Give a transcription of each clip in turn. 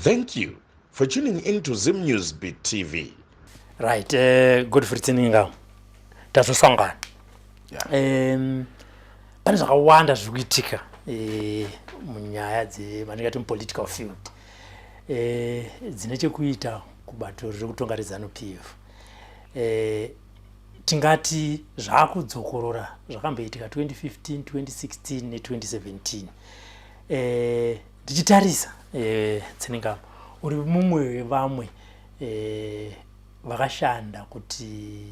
Thank you for tuning in to Zim News Beat TV. Right, Godfrey Tsininga, tazosangana. Pane zvakawanda zviri kuitika munyaya dzevanenge mupolitical field dzine chekuita kubato riri kutonga reZANU PF. Tingati zvakudzokorora zvakamboitika 2015, 2016 ne2017. Ndichitarisa, Tsenengamu, uri mumwe wevamwe vakashanda kuti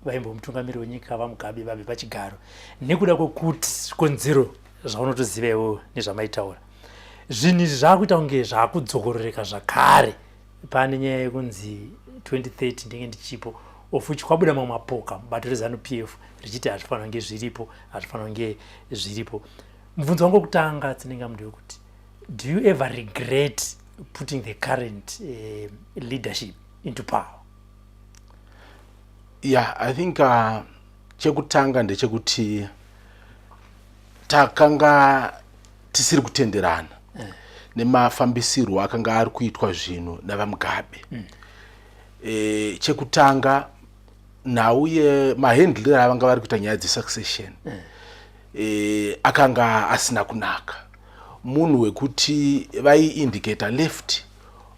vaimbomutungamiri wenyika VaMugabe vabve pachigaro nekuda kwekuti zvikonzero zvaunotoziva iwewe nezvamaitaura. Zvinhu izvi zvaakuita kunge zvaakudzokororeka zvakare. Pane nyaya yekunzi 2030 ndenge ndichipo, of which kwabuda mamwe mapoka mubato reZANU PF richiti hazvifanira kunge zviripo, hazvifanira kunge zviripo. Mubvunzo wangu wekutanga, Tsenengamu, ndewekuti do you ever regret putting the current leadership into power? Yeah, I think chekutanga ndechekuti takanga tisiri kutenderana nemafambisirwo akanga ari kuitwa zvinhu naVaMugabe. Chekutanga, nhau yemahandliro avanga vari kuita nyaya dzesuccession akanga asina kunaka. Munhu wekuti vaiindicata left,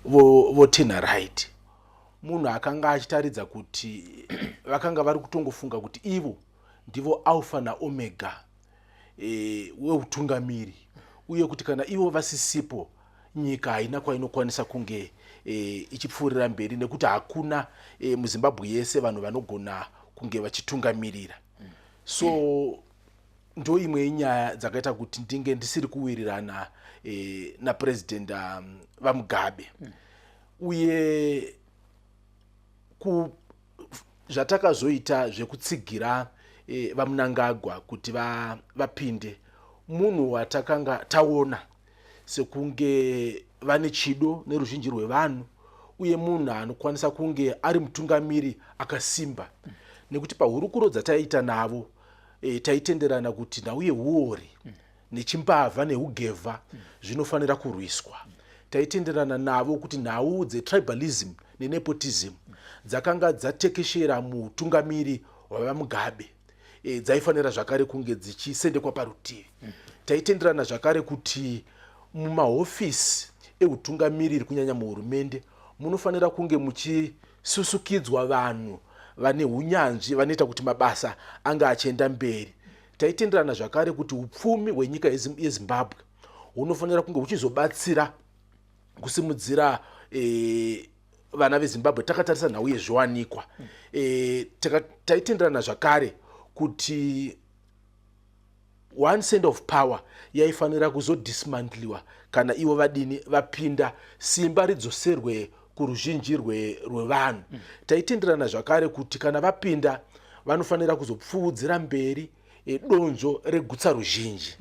voturna right. Munhu akanga achitaridza kuti vakanga vari kutongofunga kuti ivo ndivo alpha naomega weutungamiri, uye kuti kana ivo vasisipo, nyika haina kwainokwanisa kunge ichipfuurira mberi, nekuti hakuna muZimbabwe yese vanhu vanogona kunge vachitungamirira. So ndo imwe yenyaya dzakaita kuti ndinge ndisiri kuwirirana naPurezidendi VaMugabe. Uye zvatakazoita zvekutsigira VaMnangagwa kuti vapinde, munhu watakanga taona sekunge vane chido neruzhinji rwevanhu, uye munhu anokwanisa kunge ari mutungamiri akasimba, nekuti pahurukuro dzataiita navo taitenderana kuti nhau yeuori nechimbavha neugevha zvinofanira kurwiswa. Taitenderana navo kuti nhau dzetribalism nenepotism dzakanga dzatekeshera muutungamiri hwaVaMugabe dzaifanira zvakare kunge dzichisendekwa parutivi. Taitenderana zvakare kuti mumahofisi eutungamiriri, kunyanya muhurumende, munofanira kunge muchisusukidzwa vanhu vane unyanzvi vanoita kuti mabasa anga achienda mberi. Taitenderana zvakare kuti upfumi hwenyika yeZimbabwe hunofanira kunge huchizobatsira kusimudzira vana veZimbabwe, takatarisa nhau yezviwanikwa. Taitenderana zvakare kuti one center of power yaifanira kuzodismantliwa kana ivo vadini, vapinda, simba ridzoserwe kuruzhinji rwevanhu. Taitenderana zvakare kuti kana vapinda, vanofanira kuzopfuudzira mberi donzvo regutsa ruzhinji.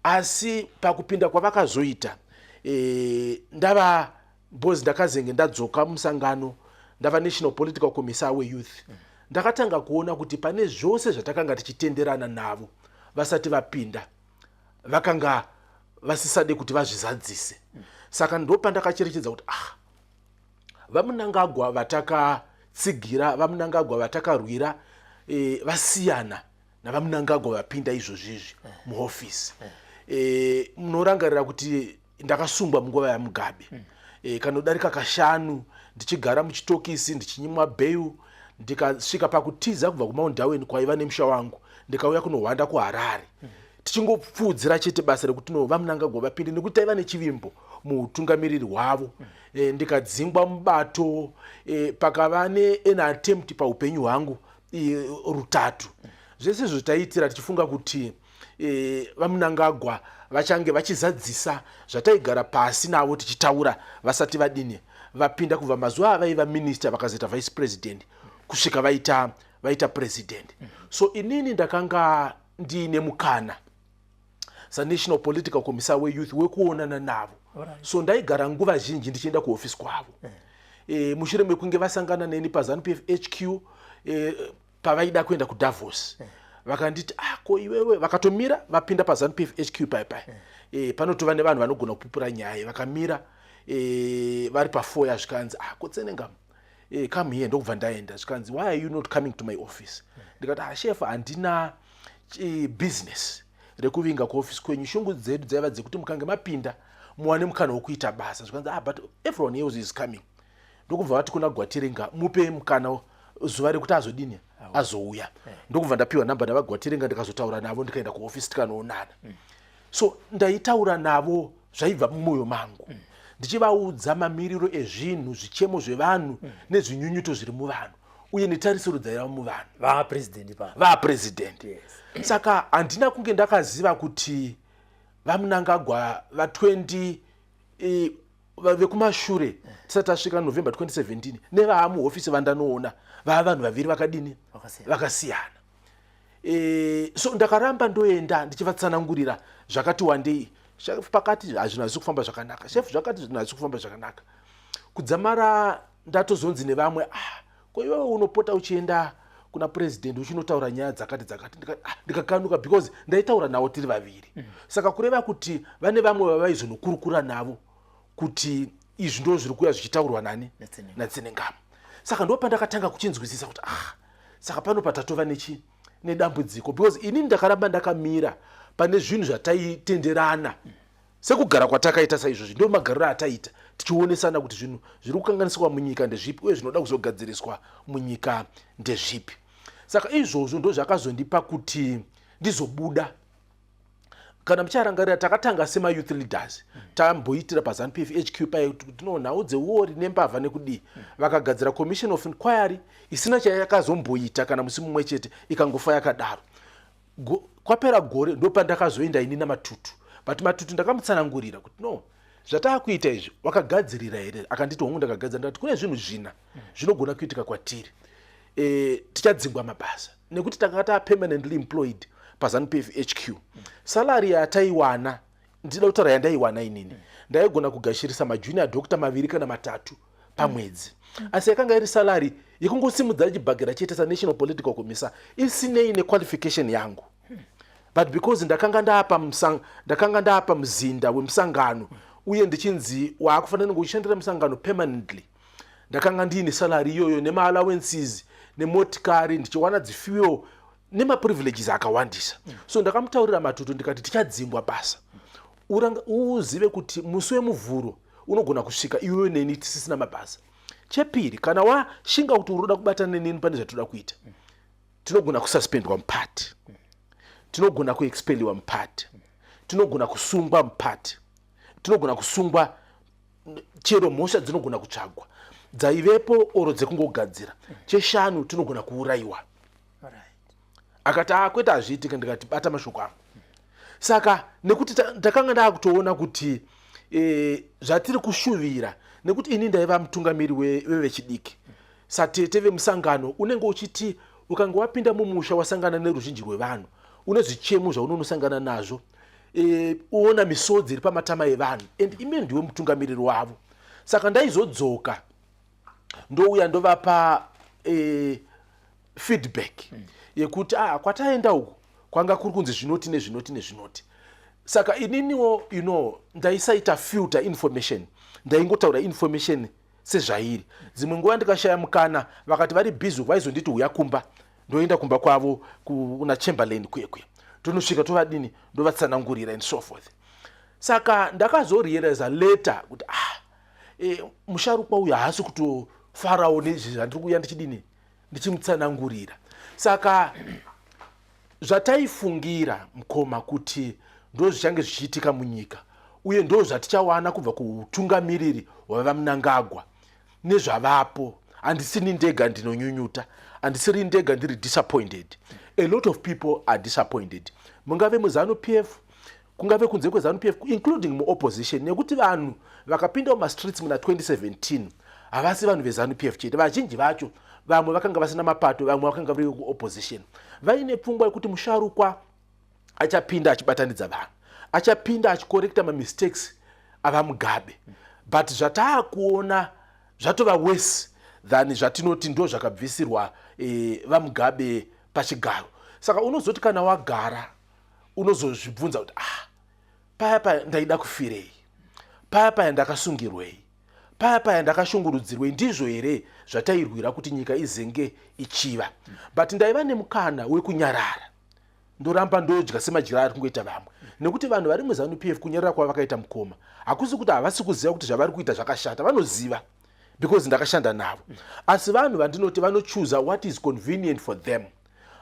Asi pakupinda kwavakazoita, ndava because ndakazenge ndadzoka musangano, ndava national political commissar weyouth, ndakatanga kuona kuti pane zvose zvatakanga tichitenderana navo vasati vapinda, vakanga vasisade kuti vazvizadzise. Saka ndopandakacherechedza kuti, ah, VaMnangagwa vatakatsigira, VaMnangagwa vatakarwira vasiyana naVaMnangagwa vapinda izvozvizvi muhofisi. Munorangarira kuti ndakasungwa munguva yaMugabe kanodarika kashanu, ndichigara muchitokisi, ndichinyimwa bail, ndikasvika pakutiza kubva kuMount Darwin kwaiva nemusha wangu, ndikauya kunohwanda kuHarare, tichingopfuudzira chete basa rekuti no, VaMnangagwa vapinde, nekuti taiva nechivimbo muutungamiriri hwavo. Ndikadzingwa mubato, pakava nean attempt paupenyu hwangu rutatu. Zvese izvo taiitira tichifunga kuti VaMnangagwa vachange vachizadzisa zvataigara pasi navo tichitaura vasati vadini, vapinda, kubva mazuva avaiva minista, vakazoita vice president, kusvika vaita president. So inini ndakanga ndiine mukana sanational political commissar weyouth wekuonana navo. So ndaigara nguva zhinji ndichienda kuhofisi kwavo. Mushure mekunge vasangana neni paZANU PF HQ, pavaida kuenda kuDavos, vakanditi, "Ah, ko iwewe?" Vakatomira vapinda paZANU PF HQ pai pai, panotova nevanhu vanogona kupupura nyaya. Vakamira. Vari pafoyer, zvikanzi, "Ah, koTsenengamu, come here." Ndokubva ndaenda. Zvikanzi, "Why are you not coming to my office?" Ndikati, "Ah, shefa, handina business rekuvinga kuofisi kwenyu. Shungu dzedu dzaiva dzekuti mukange mapinda, muwane mukana wekuita basa." Zvikanzi, "Ah, but everyone else is coming." Ndokubva vati kuna Gwatiringa, "Mupe mukana zuva rekuti azodini, azouya." Ndokubva ndapiwa namba navaGwatiringa, ndikazotaura navo, ndikaenda kuofisi, tikanoonana. So ndaitaura navo zvaibva mumwoyo mangu, ndichivaudza mamiriro ezvinhu, zvichemo zvevanhu nezvinyunyuto zviri muvanhu uye netarisiro dzaiva muvanhu. Vapurezidendi pa. Vapurezidendi. Saka handina kunge ndakaziva kuti vaMnangagwa va20 vekumashure tisati tasvika November 2017 nevaamuhofisi vandanoona vava vanhu vaviri vakadini? Vakasiyana. Vakasiyana. So ndakaramba ndoenda ndichivatsanangurira zvakati wandei. Chef, pakati hazvinhu hazvisi kufamba zvakanaka. Chef, zvakati zvinhu hazvisi kufamba zvakanaka. Kudzamara ndatozonzi nevamwe, "Ah, ko iwewe unopota uchienda kuna purezidendi uchinotaura nyaya dzakati dzakati." Ah, ndikakanuka because ndaitaura navo tiri vaviri. Saka kureva kuti vane vamwe vavaizonokurukura navo kuti izvi ndo zviri kuuya zvichitaurwa nani? NaTsenengamu. NaTsenengamu. Saka ndo pandakatanga kuchinzwisisa kuti, ah, saka pano patatova nechi nedambudziko, because inini ndakaramba ndakamira pane zvinhu zvataitenderana. Sekugara kwatakaita saizvozvi, ndo magariro ataita tichionesana kuti zvinhu zviri kukanganiswa munyika ndezvipi uye zvinoda kuzogadziriswa munyika ndezvipi. Saka izvozvo ndo zvakazondipa kuti ndizobuda. Kana mucharangarira, takatanga semayouth leaders, tamboitira paZANU PF HQ paye kuti tino nhau dzeuori nembavha nekudii. Vakagadzira commission of inquiry isina chayakazomboita kana musi mumwe chete, ikangofa yakadaro. Kwapera gore ndopandakazoenda ini naMatutu, but Matutu ndakamutsanangurira kuti, "No, zvataakuita izvi wakagadzirira here?" Akanditi, "Hongu, ndakagadzira." Ndakati, "Kune zvinhu zvina zvinogona kuitika kwatiri. Tichadzingwa mabasa nekuti tanga tapermanently employed paZANU PF HQ. Salary yataiwana, ndida kutaura yandaiwana inini, ndaigona kugashirisa majunior doctor maviri kana matatu pamwedzi, asi yakanga iri salary yekungosimudza chibhagera chete sanational political commissar, isinei nequalification yangu. But because ndakanga ndaapa muzinda wemusangano uye ndichinzi waakufanira kunge uchishandira musangano permanently, ndakanga ndiine salary iyoyo nemaallowances nemotikari, ndichiwana dzifuel nemaprivileges akawandisa. So ndakamutaurira Matutu ndikati, 'Tichadzingwa basa. Uzive kuti musi weMuvhuro unogona kusvika iwewe neni tisisina mabasa. Chepiri, kana washinga kuti uri kuda kubatana nenini pane zvatoda kuita, tinogona kususpendwa mupati, tinogona kuexpeliwa mupati, tinogona kusungwa mupati, tinogona kusungwa chero mhosva dzinogona kutsvagwa dzaivepo oro dzekungogadzira. Cheshanu, tinogona kuurayiwa.' Akati, "A, kwete, hazviitike." Ndikati, "Bata mashoko angu." Saka nekuti ndakanga ndaakutoona kuti zvatiri kushuvira, nekuti ini ndaiva mutungamiri wevechidiki satete vemusangano, unenge uchiti ukange wapinda mumusha, wasangana neruzhinji rwevanhu, une zvichemo zvaunonosangana nazvo, uona misodzi iri pamatama evanhu, and ime ndiwe mutungamiriri wavo. Saka ndaizodzoka, ndouya, ndovapa feedback yekuti, ah, kwataenda uku kwanga kuri kunzi zvinoti nezvinoti nezvinoti. Saka ininiwo, ndaisaita filter information, ndaingotaura information sezvairi. Dzimwe nguva ndikashaya mukana, vakati vari busy, vaizonditi, 'Uya kumba.' Ndoenda kumba kwavo kuna Chamberlain kuye kuya, tonosvika, tovadini, ndovatsanangurira and so forth. Saka ndakazorealiza later kuti, ah, musharukwa uyu haasi kutofarawo nezvi zvandiri kuuya ndichidini, ndichimutsanangurira. Saka zvataifungira, mukoma, kuti ndo zvichange zvichiitika munyika uye ndo zvatichawana kubva kuutungamiriri hwavaMnangagwa nezvavapo, handisini ndega ndinonyunyuta, handisiri ndega ndiri disappointed. A lot of people are disappointed, mungave muZANU PF, kungave kunze kweZANU PF, including muopposition, nekuti vanhu vakapinda mumastreets muna 2017 havasi vanhu veZANU PF chete. Vazhinji vacho, vamwe vakanga vasina mapato, vamwe vakanga vari kuopposition, vaine pfungwa yekuti musharukwa achapinda achibatanidza vanhu, achapinda achicorrecta mamistakes avaMugabe. But zvataakuona zvatova worse than zvatinoti ndo zvakabvisirwa vaMugabe pachigaro. Saka unozoti kana wagara, unozozvibvunza kuti, ah, paya paya ndaida kufirei? Paya paya ndakasungirwei? Paya paya ndakashungurudzirwei? Ndizvo here zvatairwira kuti nyika izenge ichiva? But ndaiva nemukana wekunyarara, ndoramba ndodya semadyira ari kungoita vamwe, nekuti vanhu vari muZanu PF, kunyarara kwavakaita, mukoma, hakusi kuti havasi kuziva kuti zvavari kuita zvakashata. Vanoziva because ndakashanda navo. Asi vanhu vandinoti vanochuza what is convenient for them.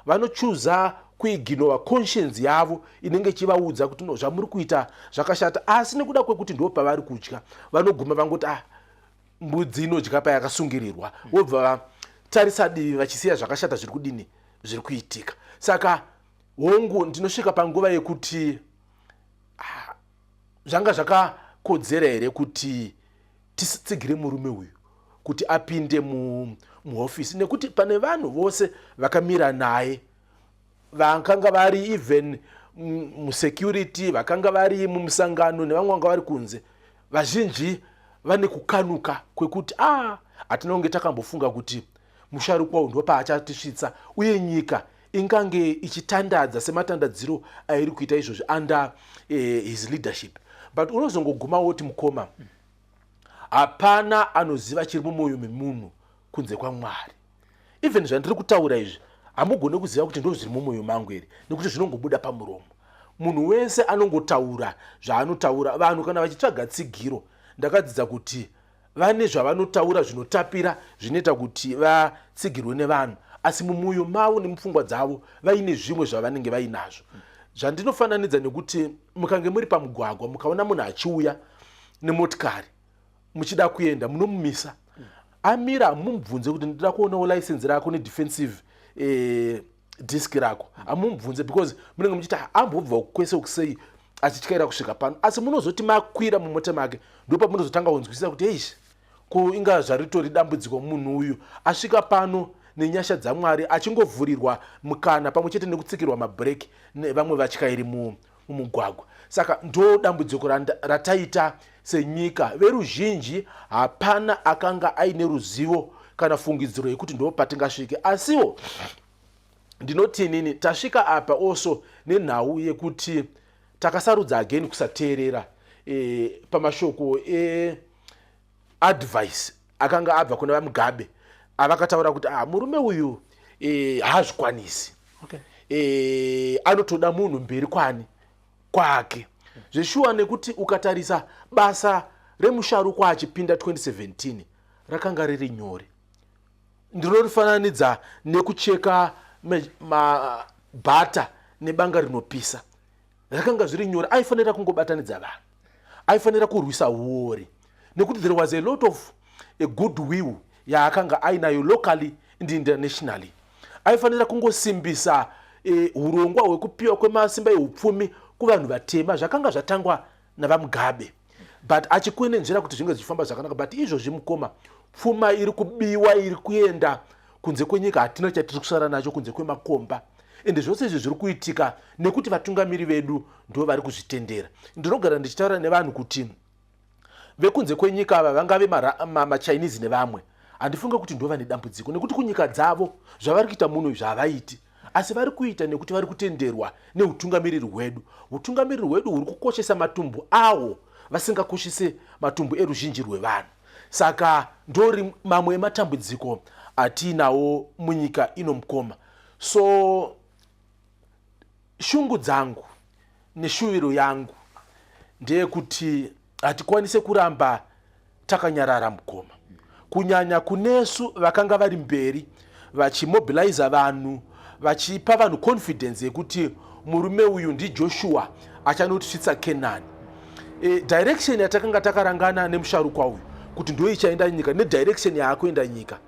Vanochuza kuignora conscience yavo inenge ichivaudza kuti, "No, zvamuri kuita zvakashata." Asi nekuda kwekuti ndo pavari kudya, vanoguma vangoti, "Ah, mbudzi inodya payakasungirirwa." Vobva vatarisa divi vachisiya zvakashata zviri kudini, zviri kuitika. Saka hongu, ndinosvika panguva yekuti, ah, zvanga zvakakodzera here kuti titsigire murume uyu kuti apinde muhofisi? Nekuti pane vanhu vose vakamira naye, vakanga vari even musecurity, vakanga vari mumusangano, nevamwe vanga vari kunze, vazhinji vane kukanuka kwekuti, a ah, hatina kunge takambofunga kuti musharukwa uyu ndopaachatisvitsa, uye nyika ingange ichitandadza sematandadziro airi kuita izvozvi under his leadership. But unozongoguma woti, mukoma, hapana anoziva chiri mumwoyo memunhu kunze kwaMwari. Even zvandiri kutaura izvi, hamugone kuziva kuti ndo zviri mumwoyo mangu here, nekuti zvinongobuda pamuromo. Munhu wese anongotaura zvaanotaura. Vanhu kana vachitsvaga tsigiro, ndakadzidza kuti vane zvavanotaura zvinotapira, zvinoita kuti vatsigirwe nevanhu, asi mumwoyo mavo nemupfungwa dzavo vaine zvimwe zvavanenge vainazvo. Zvandinofananidza nekuti mukange muri pamugwagwa, mukaona munhu achiuya nemotikari, muchida kuenda, munomumisa. Amira, hamumubvunze kuti, "Ndida kuonawo license rako nedefensive disc rako." Hamumubvunze because munenge muchiti, "Ambobva kwese kusei achityaira kusvika pano?" Asi munozoti makwira mumota make, ndopamunozotanga kunzwisisa kuti, "Eish, ko inga zvaritori dambudziko." Munhu uyu asvika pano nenyasha dzaMwari, achingovhurirwa mukana pamwe chete nekutsikirwa mabhureki nevamwe vatyairi mumugwagwa. Saka ndo dambudziko rataita senyika. Veruzhinji hapana akanga aine ruzivo kana fungidziro yekuti ndo patingasvike. Asiwo ndinoti inini tasvika apa also nenhau yekuti takasarudza again kusateerera pamashoko eadvice akanga abva kuna VaMugabe, avakataura kuti, ah, murume uyu haazvikwanisi, anotoda munhu mberi kwani kwake zveshuwa. Nekuti ukatarisa basa remusharukwa achipinda 2017, rakanga riri nyore. Ndinorifananidza nekucheka mabhata nebanga rinopisa. Zvakanga zviri nyore. Aifanira kungobatanidza vanhu, aifanira kurwisa uori, nekuti there was a lot of a good will yaakanga ainayo locally and internationally. Aifanira kungosimbisa urongwa hwekupiwa kwemasimba eupfumi kuvanhu vatema, zvakanga zvatangwa navaMugabe, but achikwenenzvera kuti zvinge zvichifamba zvakanaka. But izvozvi, mukoma, pfuma iri kubiwa, iri kuenda kunze kwenyika. Hatina chatiri kusara nacho kunze kwemakomba. Ende zvose izvi zviri kuitika nekuti vatungamiri vedu ndo vari kuzvitendera. Ndinogara ndichitaura nevanhu kuti vekunze kwenyika ava, vangave maChinese nevamwe, handifunge kuti ndo vane dambudziko, nekuti kunyika dzavo zvavari kuita muno izvi havaiti. Asi vari kuita nekuti vari kutenderwa neutungamiriri hwedu. Utungamiriri hwedu huri kukoshesa matumbu awo, vasingakoshese matumbu eruzhinji rwevanhu. Saka ndori mamwe ematambudziko atiinawo munyika ino, mukoma. So shungu dzangu neshuviro yangu ndeyekuti hatikwanise kuramba takanyarara, mukoma, kunyanya kunesu vakanga vari mberi vachimobiliza vanhu, vachipa vanhu confidence yekuti murume uyu ndiJoshua achanotisvitsa Kenani. Direction yatakanga takarangana nemusharukwa uyu kuti ndo ichaenda nyika nedirection yaakuenda nyika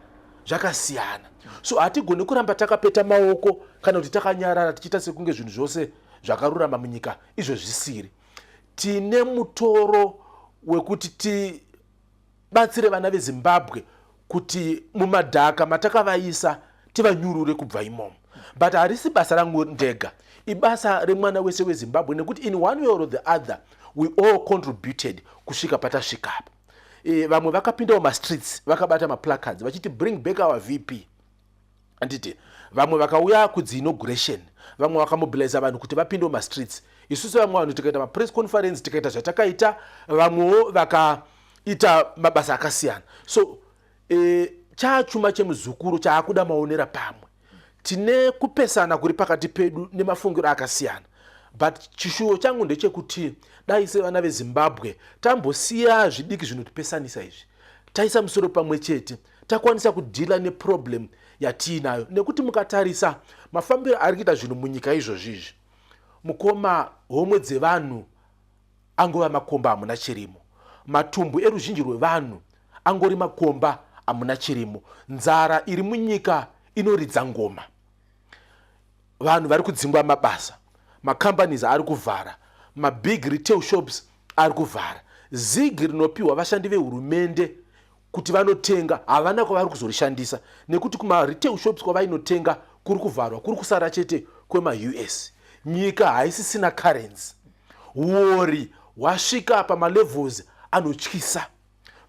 zvakasiyana. So hatigoni kuramba takapeta maoko kana kuti takanyarara, tichiita sekunge zvinhu zvose zvakarurama munyika, izvo zvisiri. Tine mutoro wekuti tibatsire vana veZimbabwe kuti mumadhaka matakavaisa tivanyurure kubva imomo. But harisi basa rangu ndega, ibasa remwana wese weZimbabwe, nekuti in one way or the other we all contributed kusvika patasvika apa. Vamwe vakapindawo mastreets vakabata maplacards vachiti, "Bring back our VP," handiti? Vamwe vakauya kudziinauguration. Vamwe vakamobiliza vanhu kuti vapinde mumastreets. Isusu vamwe vanhu tikaita mapress conference, tikaita zvatakaita, vamwewo vakaita mabasa akasiyana. So chaachuma chemuzukuru chaakuda maonera pamwe. Tine kupesana kuri pakati pedu nemafungiro akasiyana, but chishuwo changu ndechekuti dai sevana veZimbabwe tambosiya zvidiki zvinotipesanisa izvi, taisa musoro pamwe chete, takwanisa kudeala neproblem yatiinayo. Nekuti mukatarisa mafambiro ari kuita zvinhu munyika izvozvi izvi, mukoma, homwe dzevanhu angova makomba, hamuna chirimo. Matumbu eruzhinji rwevanhu angori makomba, hamuna chirimo. Nzara iri munyika inoridza ngoma. Vanhu vari kudzingwa mabasa, macompanies ari kuvhara, mabig retail shops ari kuvhara. Zigi rinopiwa vashandi vehurumende kuti vanotenga havana kwavari kuzorishandisa, nekuti kumaretail shops kwavainotenga kuri kuvharwa, kuri kusara chete kwemaUS. Nyika haisisina currency. Uori hwasvika pamalevels anotyisa,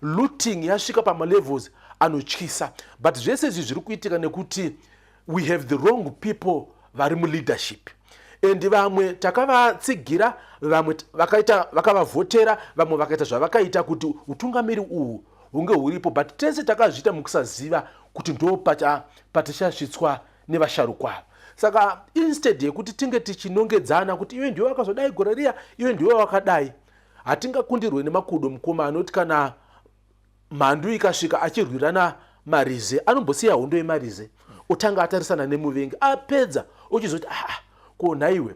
looting yasvika pamalevels anotyisa. But zvese izvi zviri kuitika nekuti we have the wrong people vari muleadership, and vamwe takavatsigira, vamwe vakaita vakavavhotera, vamwe vakaita zvavakaita kuti utungamiri uhu hunge huripo, but tese takazviita mukusaziva kuti ndo patichasvitswa nevasharukwa ava. Saka instead yekuti tinge tichinongedzana kuti iwe ndiwe wakazodai gore riya, iwe ndiwe wakadai, hatingakundirwe nemakudo, mukoma. Anoti kana mhandu ikasvika achirwirana marize, anombosiya hondo yemarize, otanga atarisana nemuvengi. Apedza ochizoti, "Aa, ko nhaiwe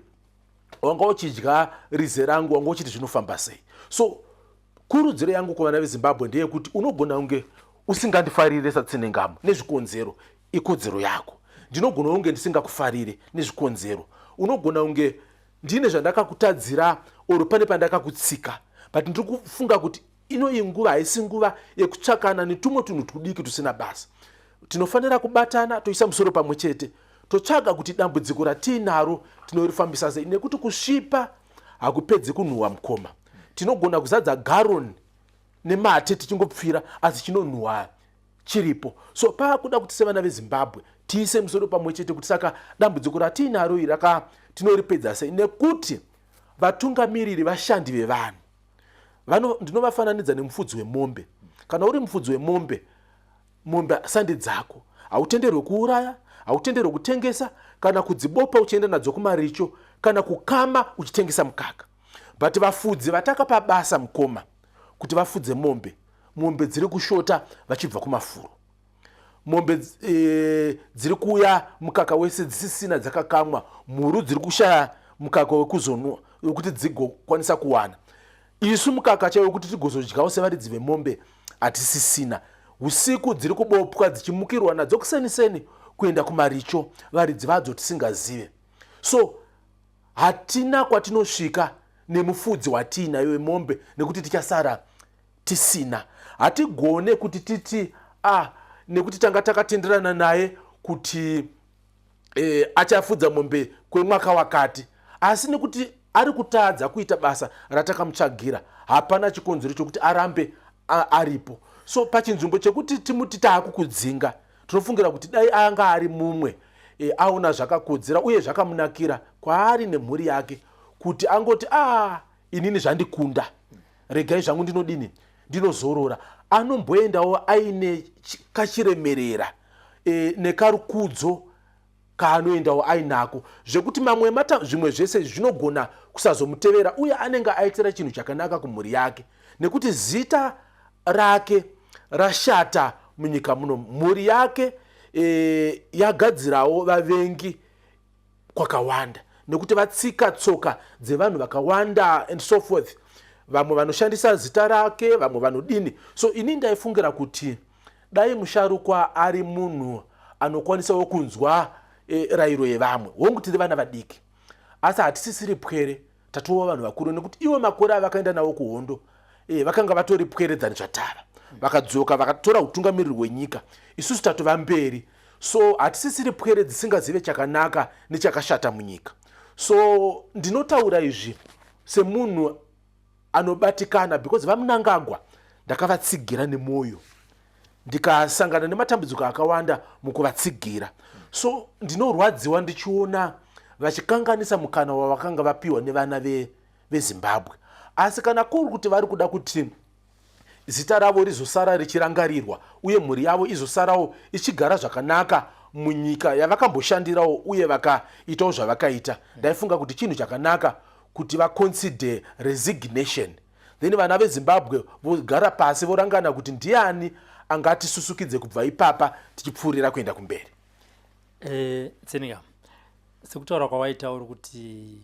wanga uchidya rize rangu, wanga uchiti zvinofamba sei?" So kurudziro yangu kuvana veZimbabwe ndeyekuti unogona kunge usingandifarire saTsenengamu nezvikonzero, ikodzero yako. Ndinogona kunge ndisingakufarire nezvikonzero, unogona kunge ndine zvandakakutadzira or pane pandakakutsika, but ndiri kufunga kuti ino iyi nguva haisi nguva yekutsvakana netumwe tunhu tudiki tusina basa. Tinofanira kubatana, toisa musoro pamwe chete, totsvaga kuti dambudziko ratiinaro tinorifambisa sei, nekuti kusvipa hakupedzi kunhuhwa, mukoma. Tinogona kuzadza garoni nemate tichingopfira, asi chinonhuhwa chiripo. So paakuda kuti sevana veZimbabwe tiise musoro pamwe chete kuti saka dambudziko ratiinaro iri raka tinoripedza sei, nekuti vatungamiriri vashandi vevanhu. Ndinovafananidza nemufudzi wemombe. Kana uri mufudzi wemombe, mombe sandi dzako, hautenderwe kuuraya, hautenderwe kutengesa kana kudzibopa uchienda nadzo kumaricho kana kukama uchitengesa mukaka. But vafudzi vatakapa basa, mukoma, kuti vafudze mombe, mombe dziri kushota vachibva kumafuro. Mombe dziri kuuya mukaka wese dzisisina, dzakakamwa. Mhuru dziri kushaya mukaka wekuzonwa wekuti dzigokwanisa kuwana. Isu mukaka chaiwo wekuti tigozodyawo sevaridzi vemombe hatisisina. Usiku dziri kubopwa dzichimukirwa nadzo kuseniseni kuenda kumaricho, varidzi vadzo tisingazive. So hatina kwatinosvika nemufudzi watiinayo wemombe, nekuti tichasara tisina. Hatigone kuti titi, ah, nekuti tanga takatenderana naye kuti achafudza mombe kwemwaka wakati, asi nekuti ari kutadza kuita basa ratakamutsvagira, hapana chikonzero chokuti arambe aripo. So pachinzvimbo chekuti timuti taakukudzinga, tinofungira kuti dai anga ari mumwe aona zvakakodzera uye zvakamunakira kwaari nemhuri yake kuti angoti, "A, ah, inini zvandikunda, regai zvangu ndinodini, ndinozorora." Anomboendawo aine kachiremerera nekarukudzo kaanoendawo ainako, zvekuti mamwe mata zvimwe zvese zvinogona kusazomutevera, uye anenge aitira chinhu chakanaka kumhuri yake, nekuti zita rake rashata munyika muno. Mhuri yake yagadzirawo vavengi kwakawanda, nekuti vatsika tsoka dzevanhu vakawanda and so forth. Vamwe vanoshandisa zita rake, vamwe vanodini. So ini ndaifungira kuti dai musharukwa ari munhu anokwanisawo kunzwa rayiro yevamwe. Hongu, tiri vana vadiki, asi hatisisiri pwere, tatova vanhu vakuru, nekuti iwo makore avakaenda nawo kuhondo vakanga vatori pwere dzani zvatava. Vakadzoka vakatora utungamiriri hwenyika, isusu tatova mberi. So hatisisiri pwere dzisingazive chakanaka nechakashata munyika. So ndinotaura izvi semunhu anobatikana, because VaMnangagwa ndakavatsigira nemwoyo, ndikasangana nematambudziko akawanda mukuvatsigira. So ndinorwadziwa ndichiona Vachikanganisa mukana wavakanga vapiwa nevana veZimbabwe. Asi kana kuri kuti vari kuda kuti zita ravo rizosara richirangarirwa uye mhuri yavo izosarawo ichigara zvakanaka munyika yavakamboshandirawo uye vakaitawo zvavakaita, ndaifunga kuti chinhu chakanaka kuti vaconsider resignation, then vana veZimbabwe vogara pasi vorangana kuti ndiani angatisusukidze kubva ipapa tichipfuurira kuenda kumberi. Tseninga, sekutaura kwawaita uri kuti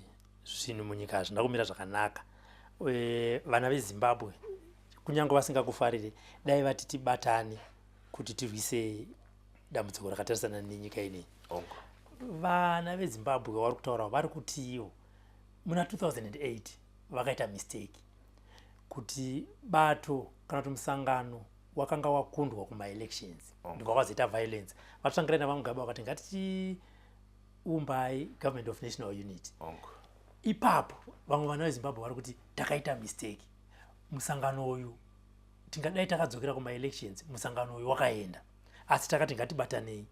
zvinhu munyika hazvina kumira zvakanaka, vana veZimbabwe kunyange vasingakufarire dai vati tibatane kuti tirwise dambudziko rakatarisana nenyika inei. Vana veZimbabwe vari kutaura vari kuti ivo muna 2008 vakaita mistake kuti bato kana kuti musangano wakanga wakundwa kumaelections, ndobva kwazoita violence. VaTsvangirai naVaMugabe vakati ngatichiumbai government of national unity. Ipapo vamwe vana veZimbabwe vari kuti takaita mistake, musangano uyu tingadai takadzokera kumaelections, musangano uyu wakaenda, asi takati ngatibatanei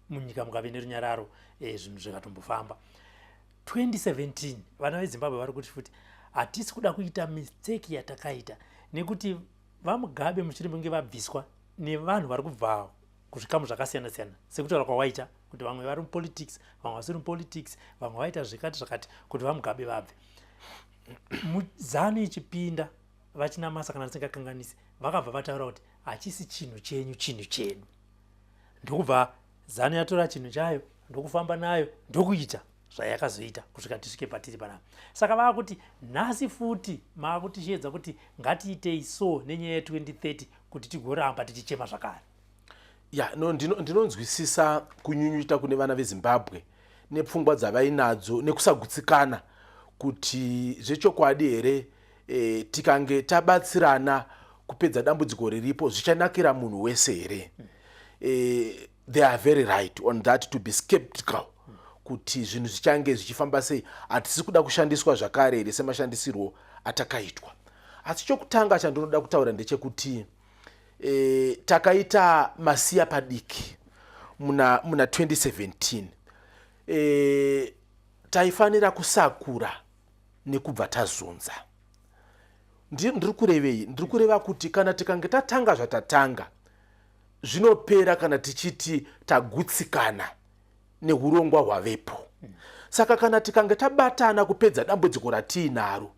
munyika mukave nerunyararo, zvinhu zvikatombofamba. 2017 vana veZimbabwe vari kuti futi hatisi kuda kuita mistake yatakaita, nekuti VaMugabe mushure mekunge vabviswa nevanhu vari kubva kuzvikamu zvakasiyana siyana, sekutaura kwawaita kuti vamwe vari mupolitics, vamwe vasiri mupolitics, vamwe vaita zvikati zvakati kuti VaMugabe vabve. ZANU ichipinda, VaChinamasa, kana ndisingakanganisi, vakabva vataura kuti hachisi chinhu chenyu, chinhu chedu. Ndokubva ZANU yatora chinhu chayo, ndokufamba nayo, ndokuita zvayakazoita kusvika tisvike patiri panapa. Saka vaakuti nhasi futi maakutisheedza kuti ngatiitei so nenyaya ye2030 kuti tigoramba tichichema zvakare. Ya, no, ndinonzwisisa kunyunyuta kune vana veZimbabwe nepfungwa dzavainadzo nekusagutsikana kuti zvechokwadi here tikange tabatsirana kupedza dambudziko riripo zvichanakira munhu wese here? They are very right on that to be skeptical kuti zvinhu zvichange zvichifamba sei, hatisi kuda kushandiswa zvakare here semashandisirwo atakaitwa. Asi chokutanga chandinoda kutaura ndechekuti takaita masiya padiki muna 2017. Taifanira kusakura nekubva tazunza. Ndiri kurevei? Ndiri kureva kuti kana tikange tatanga zvatatanga, zvinopera kana tichiti tagutsikana neurongwa hwavepo. Saka kana tikange tabatana kupedza dambudziko ratiinaro,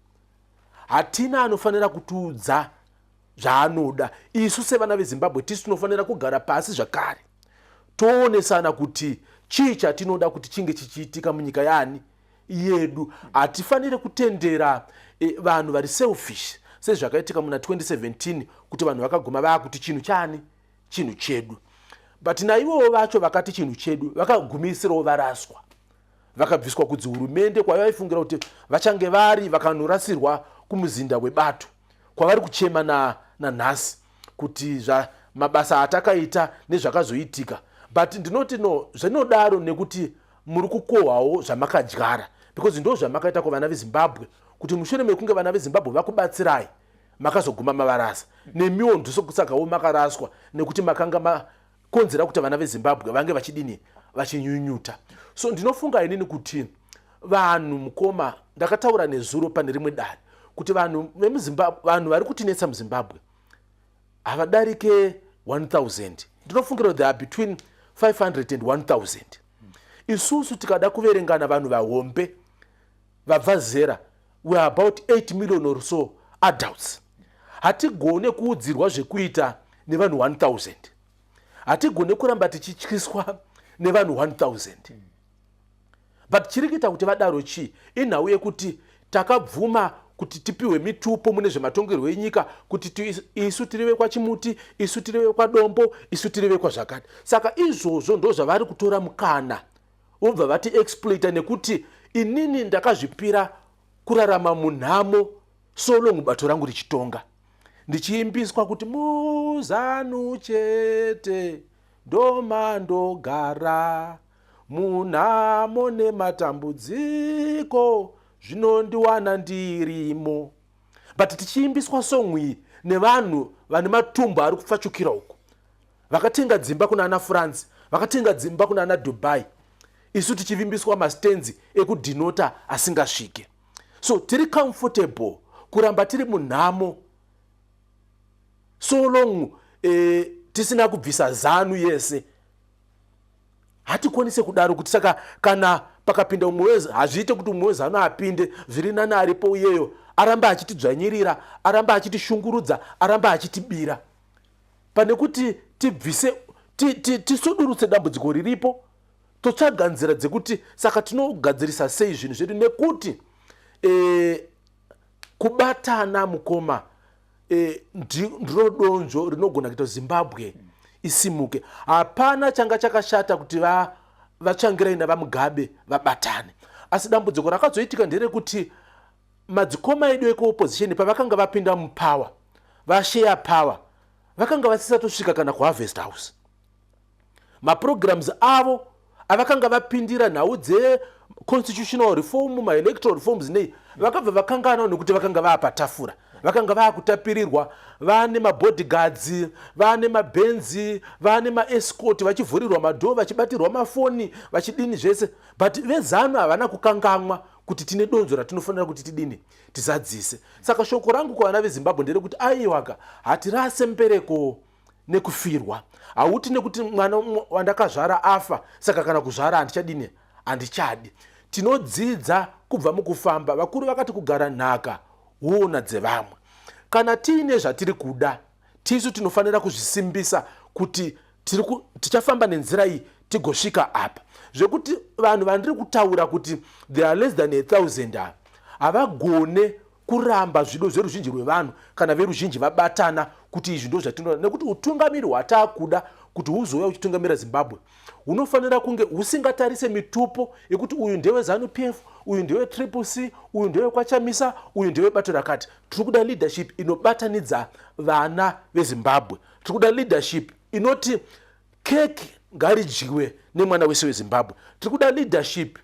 hatina anofanira kutiudza zvaanoda. Isu sevana veZimbabwe tisu tinofanira kugara pasi zvakare toonesana kuti chii chatinoda kuti chinge chichiitika munyika yaani yedu. Hatifaniri kutendera vanhu vari selfish sezvakaitika muna 2017 kuti vanhu vakaguma vaakuti chinhu chani, chinhu chedu. But naivowo vacho vakati chinhu chedu vakagumisirawo varaswa, vakabviswa kudzihurumende kwavaifungira kuti vachange vari, vakanorasirwa kumuzinda webato kwavari kuchema nanhasi kuti zva mabasa atakaita nezvakazoitika. But ndinoti no, zvinodaro nekuti muri kukohwawo zvamakadyara, because ndo zvamakaita kuvana veZimbabwe kuti mushure mekunge vana veZimbabwe vakubatsirai makazoguma mavarasa. Nemiwo ndosakawo makaraswa nekuti makanga makonzera kuti vana veZimbabwe vange vachidini, vachinyunyuta. So ndinofunga inini kuti vanhu, mukoma, ndakataura nezuro pane rimwe dare kuti vanhu vemuZimbabwe, vanhu vari kutinetsa muZimbabwe havadarike 1000. Ndinofungira they are between 500 and 1000. Isusu tikada kuverengana vanhu vahombe vabva zera, we are about 8 million or so adults. Hatigone kuudzirwa zvekuita nevanhu 1000. Hatigone kuramba tichityiswa nevanhu 1000. But chiri kuita kuti vadaro chii? Inhau yekuti takabvuma kuti tipiwe mitupo mune zvematongerwo enyika, kuti isu tiri vekwaChimuti, isu tiri vekwaDombo, isu tiri vekwazvakati. Saka izvozvo ndo zvavari kutora mukana vobva vati exploita, nekuti inini ndakazvipira kurarama munhamo so long bato rangu richitonga, ndichiimbiswa kuti muZANU chete ndomandogara, munhamo nematambudziko zvinondiwana ndirimo, but tichiimbiswa song iyi nevanhu vane matumbu ari kupfachukira uku, vakatenga dzimba kuna ana France, vakatenga dzimba kuna ana Dubai. Isu tichivimbiswa mastands ekudhinota asingasvike. So tiri comfortable kuramba tiri munhamo so long tisina kubvisa ZANU yese. Hatikwanise kudaro kuti saka kana pakapinda umwe, hazviite kuti umwe weZANU apinde. Zviri nani aripo iyeyo arambe achitidzvanyirira, arambe achitishungurudza, arambe achitibira, pane kuti tibvise, tisudurutse dambudziko riripo, totsvaga nzira dzekuti saka tinogadzirisa sei zvinhu zvedu. Nekuti kubatana, mukoma, ndiro donzvo rinogona kuita Zimbabwe isimuke. Hapana changa chakashata kuti vaTsvangirai navaMugabe vabatane, asi dambudziko rakazoitika nderekuti madzikoma edu ekuopposition pavakanga vapinda mupower, vashare power, vakanga vasisatosvika kana kuHarvest House. Maprograms avo avakanga vapindira, nhau dzeconstitutional reform, maelectoral reforms nei, vakabva vakangana nekuti vakanga vaapatafura, vakanga vaakutapirirwa, vaane mabodyguards, vaane mabhenzi, vaane maescort, vachivhurirwa madoor, vachibatirwa mafoni, vachidini zvese. But veZANU havana kukangamwa kuti tine donzo ratinofanira kuti tidini, tizadzise. Saka shoko rangu kuvana veZimbabwe nderekuti aiwaka, hatirase mbereko nekufirwa. Hauti nekuti mwana wandakazvara afa, saka kana kuzvara handichadini, handichadi. Tinodzidza kubva mukufamba. Vakuru vakati kugara nhaka huona dzevamwe. Kana tiine zvatiri kuda, tisu tinofanira kuzvisimbisa kuti tichafamba nenzira iyi tigosvika apa. Zvekuti vanhu vandiri kutaura kuti they are less than 1000 ava havagone kuramba zvido zveruzhinji rwevanhu kana veruzhinji vabatana kuti izvi ndo zvatinoda. Nekuti utungamiri hwataakuda kuti huzouya uchitungamira Zimbabwe hunofanira kunge husingatarise mitupo yekuti uyu ndeweZANU PF, uyu ndewe Triple C, uyu ndewekwaChamisa, uyu ndewebato rakati. Tiri kuda leadership inobatanidza vana veZimbabwe. Tiri kuda leadership inoti keki ngaridyiwe nemwana wese weZimbabwe. Tiri kuda leadership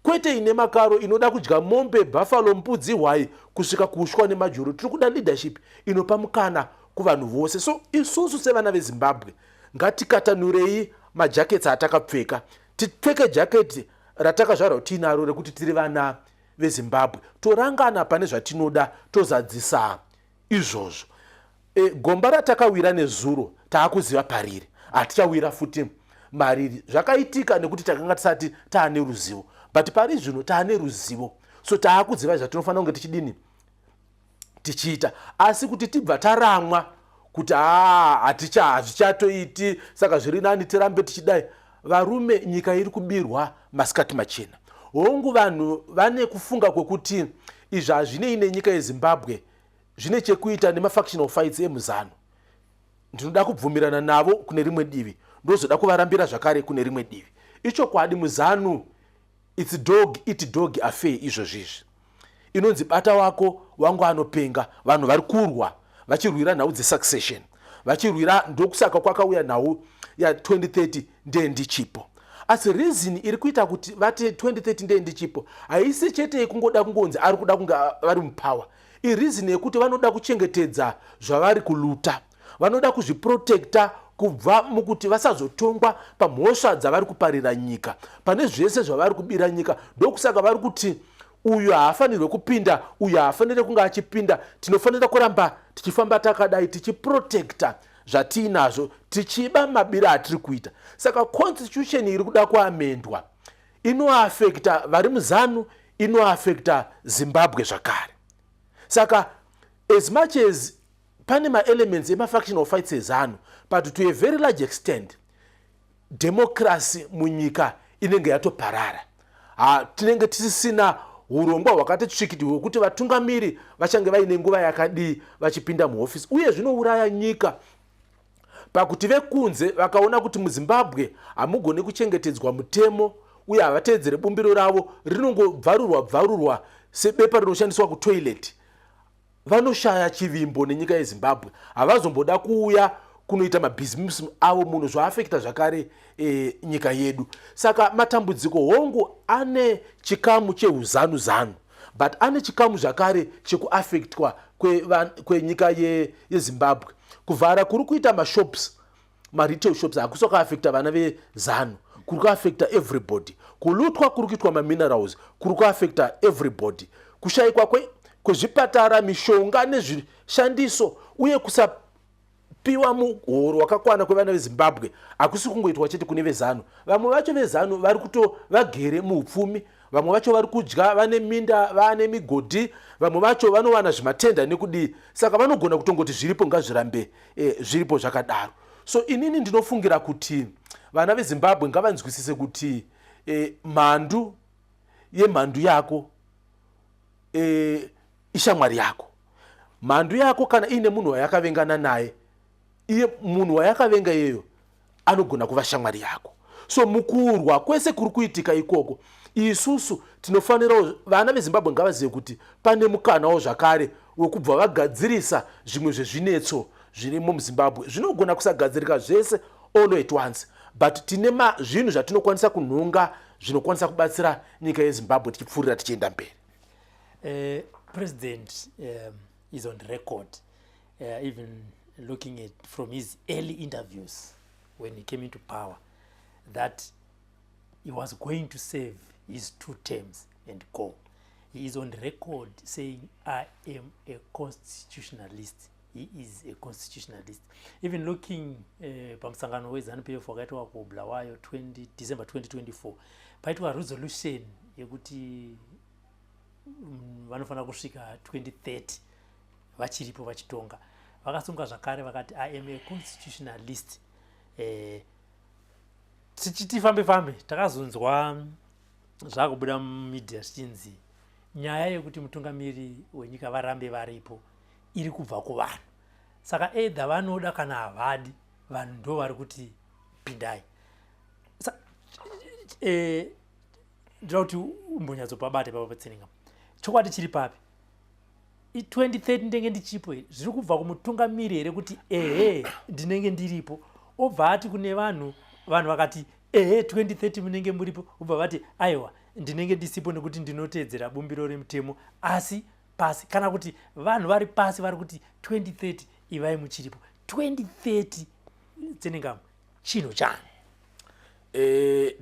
kwete ine makaro, inoda kudya mombe, buffalo, mbudzi, hwai kusvika kuushwa nemajuru. Tiri kuda leadership inopa mukana kuvanhu vose. So isusu sevana veZimbabwe ngatikatanurei majakets atakapfeka, tipfeke jaketi ratakazvarwa tiinaro rekuti tiri vana veZimbabwe, torangana pane zvatinoda, tozadzisa izvozvo. Gomba ratakawira nezuro taakuziva pariri, hatichawira futi mariri. Zvakaitika nekuti takanga tisati taane ruzivo, but pari zvino taane ruzivo, so taakuziva zvatinofanira kunge tichidini, tichiita. Asi kuti tibva taramwa kuti haa, haticha, hazvichatoiti, saka zviri nani tirambe tichidai, varume, nyika iri kubirwa masikati machena. Hongu, vanhu vane kufunga kwekuti izvi hazvinei nenyika yeZimbabwe, zvine chekuita nemafactional fights emuZANU. Ndinoda kubvumirana navo kune rimwe divi, ndozoda kuvarambira zvakare kune rimwe divi. Ichokwadi, muZANU it's dog eat dog affair. Izvozvizvi inonzi bata wako wangu anopenga. Vanhu vari kurwa, vachirwira nhau dzesuccession, vachirwira. Ndokusaka kwakauya nhau ya2030 ndee ndichipo. Asi reason iri kuita kuti vati 2030 ndee ndichipo haisi chete yekungoda kungonzi ari kuda kunge vari mupower. Ireason yekuti vanoda kuchengetedza zvavari kuluta, vanoda kuzviprotecta kubva mukuti vasazotongwa pamhosva dzavari kuparira nyika, pane zvese zvavari kubira nyika. Ndokusaka vari kuti uyu haafanirwe kupinda, uyu haafaniri kunge achipinda. Tinofanira kuramba tichifamba takadai, tichiprotecta zvatiinazvo, tichiba mabira atiri kuita. Saka constitution iri kuda kuamendwa inoafecta vari muZANU, inoafecta Zimbabwe zvakare. Saka as much as pane maelements emafactional fights eZANU, but to a very large extent democracy munyika inenge yatoparara. Ha, tinenge tisisina urongwa hwakati tsvikiti hwekuti vatungamiri vachange vaine nguva yakadii vachipinda muhofisi. Uye zvinouraya nyika pakuti vekunze vakaona kuti muZimbabwe hamugoni kuchengetedzwa mutemo uye havateedzere bumbiro ravo, rinongobvarurwa bvarurwa sebepa rinoshandiswa kutoilet, vanoshaya chivimbo nenyika yeZimbabwe. Havazomboda kuuya kunoita mabhizimusi avo muno. Zvoafecta zvakare nyika yedu. Saka matambudziko, hongu, ane chikamu cheuzanu zanu, but ane chikamu zvakare chekuafectwa kwenyika yeZimbabwe. Kuvhara kuri kuita mashops, maretail shops, hakusi kwakaafecta vana veZANU, kuri kuafecta everybody. Kulutwa kuri kuitwa maminerals kuri kuafecta everybody. Kushayikwa kwezvipatara, mishonga nezvishandiso uye kusapiwa muhoro wakakwana kwevana veZimbabwe hakusi kungoitwa chete kune veZanu. Vamwe vacho veZanu vari kuto vagere muupfumi, vamwe vacho vari kudya, vane minda, vane migodhi, vamwe vacho vanowana zvimatenda nekudii, saka vanogona kutongoti zviripo ngazvirambe zviripo zvakadaro. So inini ndinofungira kuti vana veZimbabwe ngavanzwisise kuti mhandu yemhandu yako ishamwari yako. Mhandu yako kana iine munhu wayakavengana naye, iye munhu wayakavenga iyeyo anogona kuva shamwari yako. So mukurwa kwese kuri kuitika ikoko, isusu tinofanirawo, vana veZimbabwe ngavazive kuti pane mukanawo zvakare wekubva vagadzirisa zvimwe zvezvinetso zvirimo muZimbabwe. Zvinogona kusagadzirika zvese all at once, but tine zvinhu zvatinokwanisa kunhonga zvinokwanisa kubatsira nyika yeZimbabwe tichipfuurira tichienda mberi. President is on record, even looking at from his early interviews when he came into power, that he was going to serve his two terms and go. He is on record saying, "I am a constitutionalist." He is a constitutionalist. Even looking pamusangano weZANU PF wakaitwa kuBulawayo 20 December 2024, paitwa resolution yekuti vanofanira kusvika 2030 vachiripo vachitonga. Vakasunga zvakare vakati, "I am a constitutionalist." Tichiti fambe fambe, takazonzwa zvakubuda mumedia zvichinzi nyaya yekuti mutungamiri wenyika varambe varipo iri kubva kuvanhu, saka either vanoda kana havadi, vanhu ndo vari kuti pindai. Ndinoda kuti umbonyatsopabate papa patseninga. Chokwadi chiri papi? I2030 ndenge ndichipo here? Zviri kubva kumutungamiri here kuti ehe, ndinenge ndiripo, obva ati kune vanhu, vanhu vakati ehe, 2030 munenge muripo, obva vati aiwa, ndinenge ndisipo nekuti ndinoteedzera bumbiro remutemo, asi pasi, kana kuti vanhu vari pasi vari kuti 2030 ivai muchiripo? 2030, Tsenengamu, chinhu chani?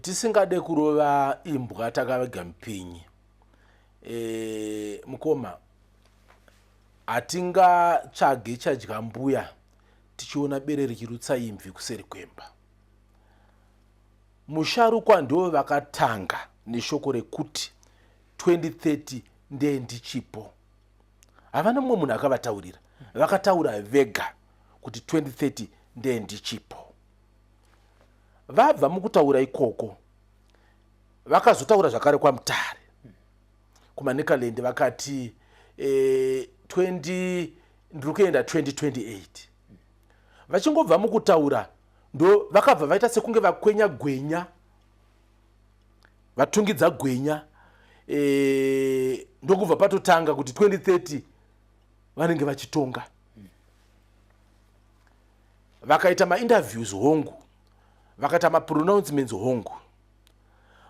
Tisingade kurova imbwa takavega mupinyi, mukoma, hatingatsvage chadya mbuya tichiona bere richirutsa imvi kuseri kwemba. Musharukwa ndo vakatanga neshoko rekuti 2030 ndee ndichipo. Havana mumwe munhu akavataurira, vakataura vega kuti 2030 ndee ndichipo. Vabva mukutaura ikoko, vakazotaura zvakare kwaMutare, kuManicaland, vakati 20 ndiri kuenda 2028. Vachingobva mukutaura, ndo vakabva vaita sekunge vakwenya gwenya, vatungidza gwenya, ndokubva patotanga kuti 2030 vanenge vachitonga. Vakaita mainterviews, hongu, vakaita mapronouncements, hongu,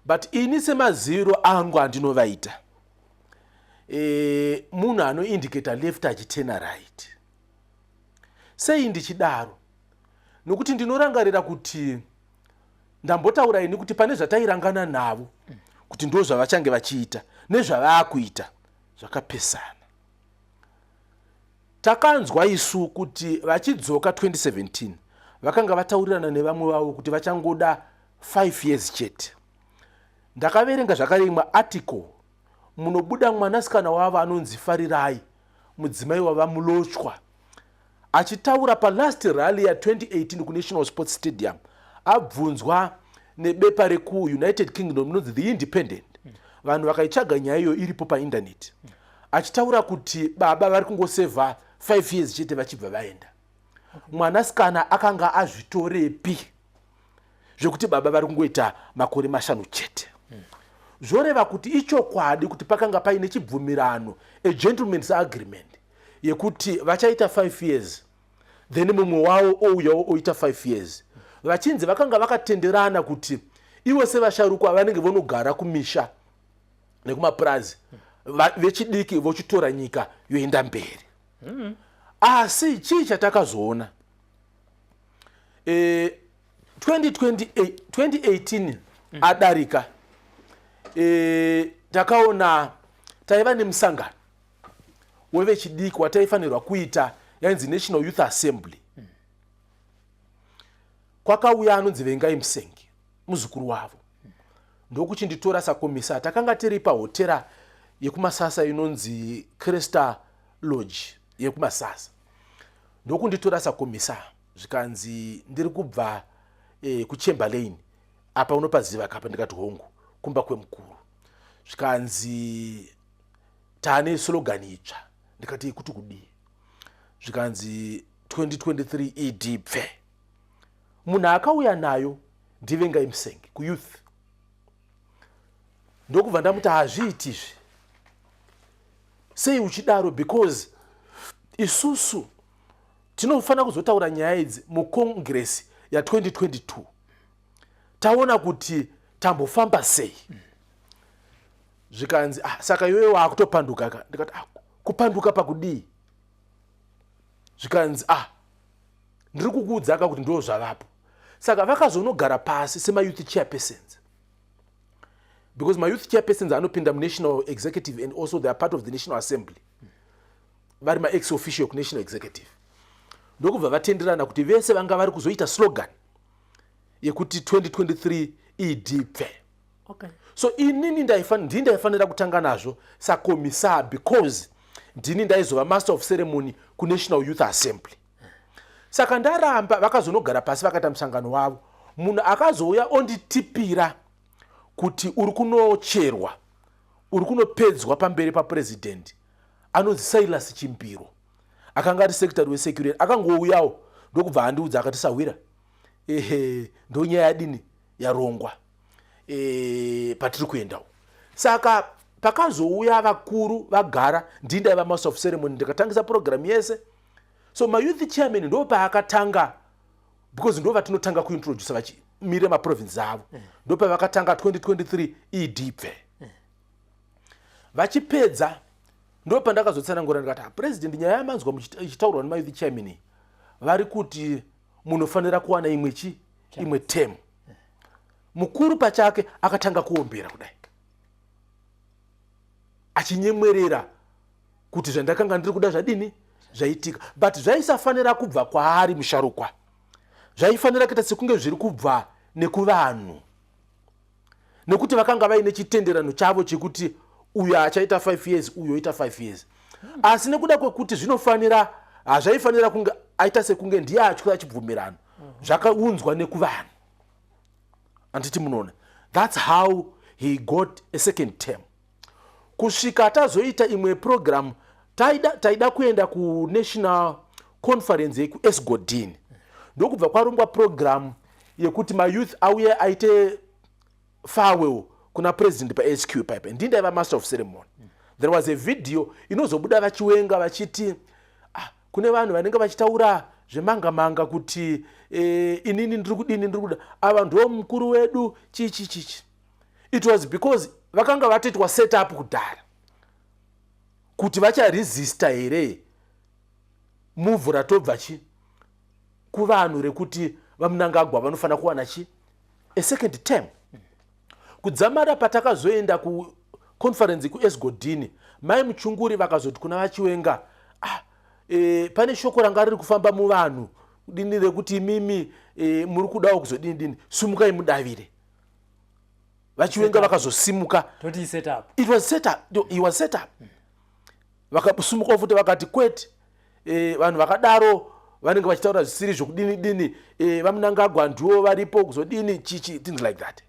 but ini semaziviro angu andinovaita, munhu anoindicata left achitena right. Sei ndichidaro? Nokuti ndinorangarira kuti ndambotaura ini kuti pane zvatairangana navo kuti ndo zvavachange vachiita nezvavaakuita zvakapesana. Takanzwa isu kuti vachidzoka 2017 vakanga vataurirana nevamwe vavo kuti vachangoda 5 years chete. Ndakaverenga zvakare imwe article munobuda mwanasikana wavo anonzi Farirai, mudzimai wavaMulochwa, achitaura palast rally ya2018 kuNational Sports Stadium, abvunzwa nebepa rekuUnited Kingdom inonzi The Independent. Vanhu vakaitsvaga nyaya iyoyo, iripo paindaneti, achitaura kuti baba vari kungosevha 5 years chete vachibva vaenda. Mwanasikana akanga azvitorepi zvekuti baba vari kungoita makore 5 chete? Zvoreva kuti ichokwadi kuti pakanga paine chibvumirano, a gentleman's agreement, yekuti vachaita 5 years, then mumwe wavo ouyawo oita 5 years, vachinzi vakanga vakatenderana kuti ivo sevasharukwa vanenge vonogara kumisha nekumapurazi, vechidiki vochitora nyika yoenda mberi. Asi chii chatakazoona? 2018 adarika. Takaona taiva nemusangano wevechidiki wataifanirwa kuita, yainzi National Youth Assembly. Kwakauya anonzi Vengai Musengi, muzukuru wavo, ndokuchinditora sacommissar. Takanga tiri pahotera yekuMasasa inonzi Cresta Lodge yekuMasasa, ndokunditora sacommissar. Zvikanzi, "Ndiri kubva kuChamberlain apa, unopaziva kapa?" Ndikati, "Hongu, kumba kwemukuru." Zvikanzi, "Taane slogan itsva." Ndikati, "Kuti kudii?" Zvikanzi, "2023 ED pfe." Munhu akauya nayo ndiVengai Musengi kuyouth. Ndokubva ndamuti, "Hazviitizve, sei uchidaro? Because isusu tinofanira kuzotaura nyaya idzi mucongress ya2022, taona kuti tambofamba sei." Zvikanzi, "Ah, saka iwewe waakutopanduka ka?" Ndikati, "Ah, kupanduka pakudii?" Zvikanzi, "Ah, ndiri kukuudza ka kuti ndo zvavapo." Saka vakazonogara pasi semayouth chairpersons, because mayouth chairpersons anopinda munational executive and also they are part of the National Assembly, vari maex officio kunational executive. Ndokubva vatenderana kuti vese vanga vari kuzoita slogan yekuti 2023 ED pfe. So inini ndini ndaifanira kutanga nazvo sacommissar, because ndini ndaizova master of ceremony kuNational Youth Assembly. Saka ndaramba. Vakazonogara pasi, vakaita musangano wavo. Munhu akazouya onditipira kuti uri kunocherwa, uri kunopedzwa pamberi papurezidendi, anonzi Silas Chimbiro, akanga ari secretary wesecurity. Akangouyawo, ndokubva andiudza, akati, "Sahwira, ehe, ndonyaya yadini yarongwa patiri kuendawo." Saka pakazouya vakuru vagara, ndini ndaiva master of ceremony, ndikatangisa program yese. So mayouth chairman ndo paakatanga, because ndo vatinotanga kuintroduca vachimire maprovince avo. Ndo pavakatanga 2023 ED pfe. Vachipedza, ndo pandakazotsanangura, ndikati, "Ah, President, nyaya yamanzwa ichitaurwa nemayouth chairman iyi, vari kuti munofanira kuwana imwe chi imwe term." Mukuru pachake akatanga kuombera kudai, achinyemwerera kuti zvandakanga ndiri kuda zvadini, zvaitika. But zvaisafanira kubva kwaari musharukwa, zvaifanira kuita sekunge zviri kubva nekuvanhu, nekuti vakanga vaine chitenderano chavo chekuti uyo achaita 5 years, uyo oita 5 years. Asi nekuda kwekuti zvinofanira, hazvaifanira kunge aita sekunge ndiye atyora chibvumirano, zvakaunzwa nekuvanhu, handiti munoona? That's how he got a second term, kusvika tazoita imwe program. Taida kuenda kunational conference yekuEsigodini, ndokubva kwarongwa program yekuti mayouth auye aite farewell kuna president paHQ pipe. Ndini ndaiva master of ceremony. There was a video inozobuda vaChiwenga vachiti, "Ah, kune vanhu vanenge vachitaura zvemanga manga kuti inini ndiri kudini, ndiri kuda ava, ndo mukuru wedu," chichi chichi. It was because vakanga vatoitwa set up kudhara kuti vacharesista here muvhu ratobva chi kuvanhu rekuti vaMunangagwa vanofanira kuwana chi a second term. Kudzamara patakazoenda kuconference kuEsigodini, Mai Muchunguri vakazoti kuna vaChiwenga, "Ah, pane shoko ranga riri kufamba muvanhu dini rekuti imimi muri kudawo kuzodini dini, sumukai mudavire." VaChiwenga vakazosimuka. Toti set up. It was set up. No, he was set up. Vakasumuka futi, vakati, "Kwete, vanhu vakadaro vanenge vachitaura zvisiri zvokudini dini, vaMunangagwa ndiwo varipo kuzodini," chichi, things like that.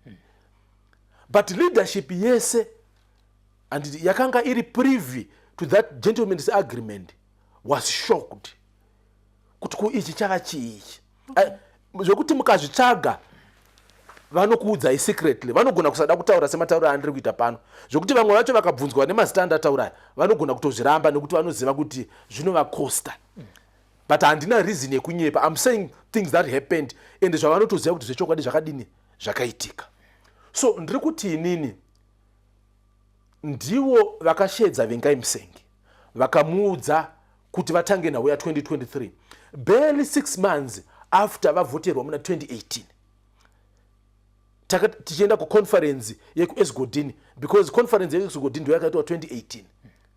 But leadership yese, and yakanga iri privy to that gentleman's agreement, was shocked kuti ku ichi chava chii ichi. Zvokuti mukazvitsvaga vanokuudzai secretly, vanogona kusada kutaura sematauro andiri kuita pano, zvokuti vamwe vacho vakabvunzwa nemazita andataura vanogona kutozviramba, nekuti vanoziva kuti zvinovakosta. But handina reason yekunyepa. I'm saying things that happened and zvavanotoziva kuti zvechokwadi zvakadini, zvakaitika. So ndiri kuti inini ndivo vakashedza Vengai Musengi, vakamuudza kuti vatange nhau ya2023 barely 6 months after vavhoterwa muna 2018. Tichienda kuconference yekuEsigodini, because conference yekuEsigodini ndo yakaitwa 2018,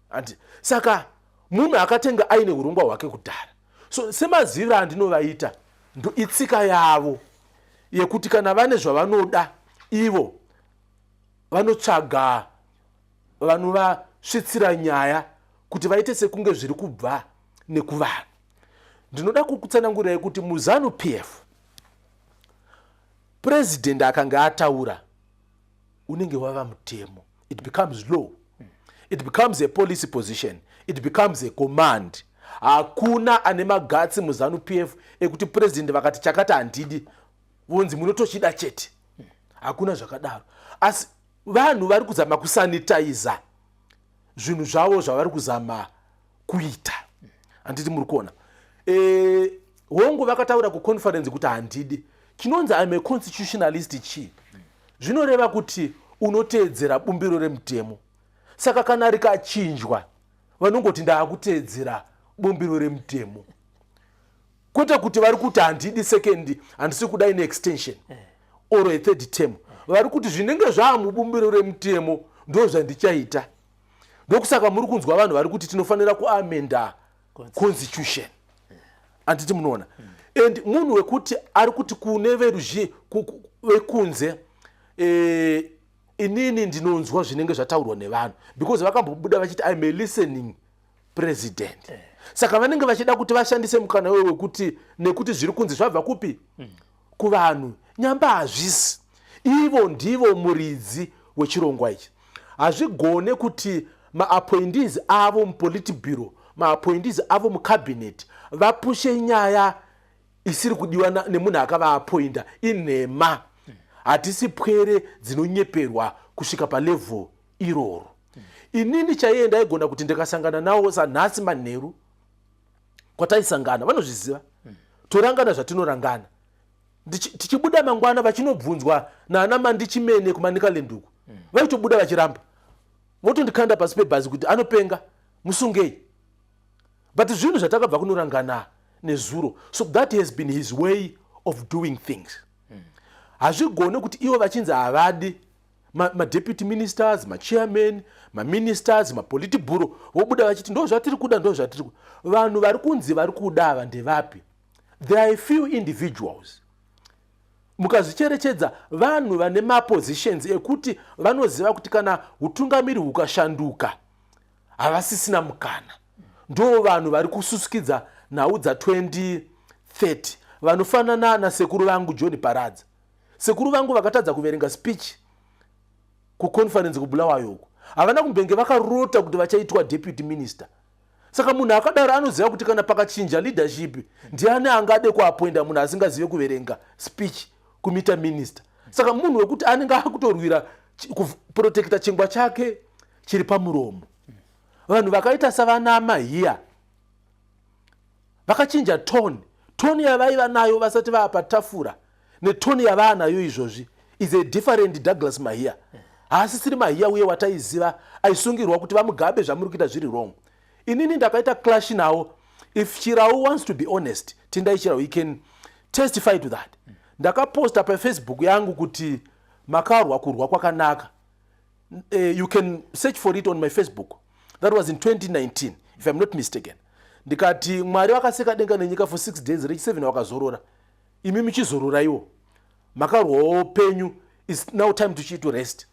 andi saka munhu akatenga aine urongwa hwake kudhara. So semaziviro andinovaita, ndo itsika yavo yekuti kana vane zvavanoda ivo vanotsvaga vanovasvitsira nyaya kuti vaite sekunge zviri kubva nekuvanhu. Ndinoda kukutsanangurirai kuti muZANU PF, purezidendi akanga ataura, unenge wava mutemo. It becomes law, it becomes a policy position, it becomes a command. Hakuna ane maguts muZANU PF ekuti purezidendi vakati chakati handidi, vonzi munotochida chete. Hakuna zvakadaro. Asi vanhu vari kuzama kusanitiza zvinhu zvavo zvavari kuzama kuita, handiti muri kuona? Hongu, vakataura kuconference kuti handidi. Chinonzi "I'm a constitutionalist" chii? Zvinoreva kuti unoteedzera bumbiro remutemo. Saka kana rikachinjwa, vanongoti ndaakuteedzera bumbiro remutemo, kwete kuti vari kuti handidi second, handisi kuda ine extension or a third term. Vari kuti zvinenge zvaamubumbiro remutemo ndo zvandichaita. Ndokusaka muri kunzwa vanhu vari kuti tinofanira kuamenda constitution, handiti munoona? And munhu wekuti ari kuti kune veruzhi vekunze, inini ndinonzwa zvinenge zvataurwa nevanhu, because vakambobuda vachiti, "I'm a listening president." Saka vanenge vachida kuti vashandise mukana iwoyo wekuti nekuti zviri kunzi zvabva kupi? Kuvanhu. Nyamba hazvisi ivo, ndivo muridzi wechirongwa ichi. Hazvigone kuti maappointees avo mupolitburo, maappointees avo mucabinet vapushe nyaya isiri kudiwa nemunhu akavaappointa. Inhema. Hatisi pwere dzinonyeperwa kusvika palevel iroro. Inini chaiye ndaigona kuti ndikasangana nawo sanhasi manheru kwataisangana, vanozviziva, torangana zvatinorangana. Tichibuda mangwana vachinobvunzwa naana Mandichimene kuManicaland uku, vaitobuda vachiramba, votondikanda pasi pebhazi kuti anopenga, musungei. But zvinhu zvatakabva kunorangana nezuro. So that has been his way of doing things. Hazvigone kuti ivo vachinzi havadi madeputy ministers, machairman, maministers, mapolitburo, vobuda vachiti ndo zvatiri kuda, ndo zvatiri kuda. Vanhu vari kunzi vari kuda ava ndevapi? There are a few individuals. Mukazvicherechedza, vanhu vane mapositions ekuti vanoziva kuti kana utungamiri hukashanduka havasisina mukana, ndo vanhu vari kususikidza nhau dza2030, vanofanana nasekuru vangu John Paradza. Sekuru vangu vakatadza kuverenga speech kuconference kuBulawayo uku. Havana kumbenge vakarota kuti vachaitwa deputy minister. Saka munhu akadaro anoziva kuti kana pakachinja leadership, ndiani angade kuappointa munhu asingazive kuverenga speech kumuita minister? Saka munhu wekuti anenge akutorwira kuprotecta chingwa chake chiri pamuromo. Vanhu vakaita savana Mahiya vakachinja tone. Tone yavaiva nayo vasati vaa patafura netone yavaanayo izvozvi is a different Douglas Mahiya. Haasisiri Mahiya uye wataiziva aisungirwa kuti vaMugabe, zvamuri kuita zviri wrong. Inini ndakaita clash nawo. If Chirau wants to be honest, Tendai Chirau, he can testify to that. Ndakaposta paFacebook yangu kuti makarwa kurwa kwakanaka. You can search for it on my Facebook. That was in 2019, if I'm not mistaken. Ndikati Mwari vakaseka denga nenyika for 6 days, rechi7 vakazorora. Imi muchizororaiwo, makarwawo penyu, is now time to to rest.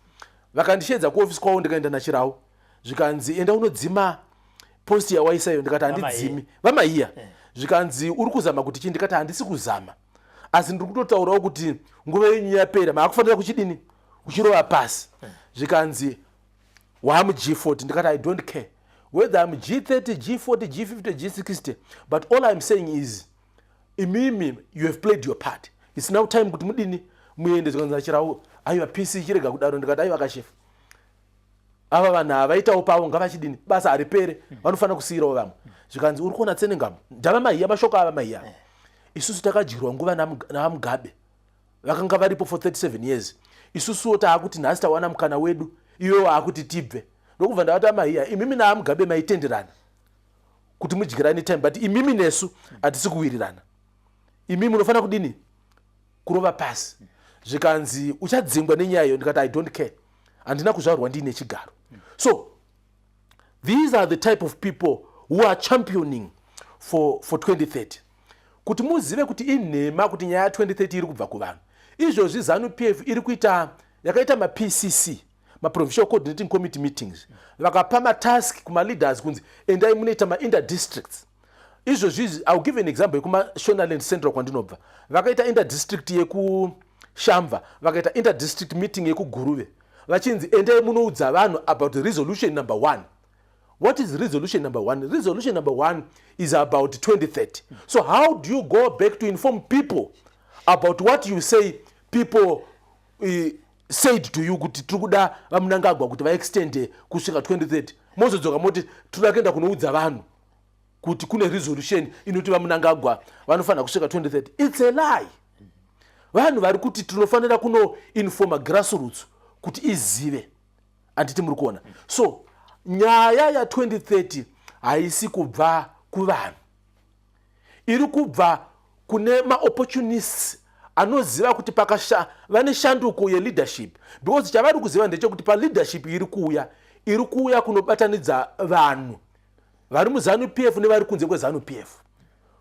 Vakandishedza kuofisi kwavo, ndikaenda naChirau, zvikanzi, "Enda unodzima post yawaisayo." Ndikati, "Handidzimi, vaMahiya." Zvikanzi, "Uri kuzama kuti chii?" Ndikati, "Handisi kuzama, asi ndiri kutotaurawo kuti nguva yenyu yapera, maakufanira kuchidini, kuchirova pasi." Zvikanzi, "Wamu G40." Ndikati, "I don't care whether I'm G30, G40, G50, G60, but all I'm saying is imimi, you have played your part. It's now time kuti mudini, muende." Zvikanzi naChirau, "Aiwa, pc chirega kudaro." Ndikati, "Aiwa kashefu, ava vanhu havaitawo pavo, ngavachidini, basa haripere, vanofanira kusiyirawo vamwe." Zvikanzi, "Uri kuona Tsenengamu?" Ndava Mahiya, mashoko ava Mahiya. "Isusu takadyirwa nguva navaMugabe, vakanga varipo for 37 years. Isusuwo taakuti nhasi tawana mukana wedu, iwe waakuti tibve." Ndokubva ndavati, "Amahiya, imimi naaMugabe maitenderana kuti mudyirane time, but imimi nesu hatisi kuwirirana. Imimi munofanira kudini, kurova pasi." Zvikanzi uchadzingwa nenyaya iyo. Ndikati, "I don't care, handina kuzvarwa ndiine chigaro." So these are the type of people who are championing for 2030. Kuti muzive kuti inhema kuti nyaya ya2030 iri kubva kuvanhu. Izvozvi ZANU PF iri kuita, yakaita maPCC, maprovincial coordinating committee meetings, vakapa matask kumaleaders kunzi endai munoita mainterdistricts. Izvozvi I will give an example yekuMashonaland Central kwandinobva. Vakaita interdistrict yekuShamva, vakaita interdistrict meeting yekuGuruve, vachinzi endai munoudza vanhu about resolution number one. What is resolution number one? Resolution number one is about 2030. So how do you go back to inform people about what you say people said to you kuti tiri kuda vaMnangagwa kuti vaextende kusvika 2030? Mozodzoka moti tinoda kuenda kunoudza vanhu kuti kune resolution inoti vaMnangagwa vanofanira kusvika 2030. It's a lie. Vanhu vari kuti tinofanira kunoinforma grassroots kuti izive, handiti muri kuona? So nyaya ya2030 haisi kubva kuvanhu, iri kubva kune maopportunists anoziva kuti pakasha vane shanduko yeleadership, because chavari kuziva ndechekuti paleadership iri kuuya, iri kuuya kunobatanidza vanhu vari muZANU PF nevari kunze kweZANU PF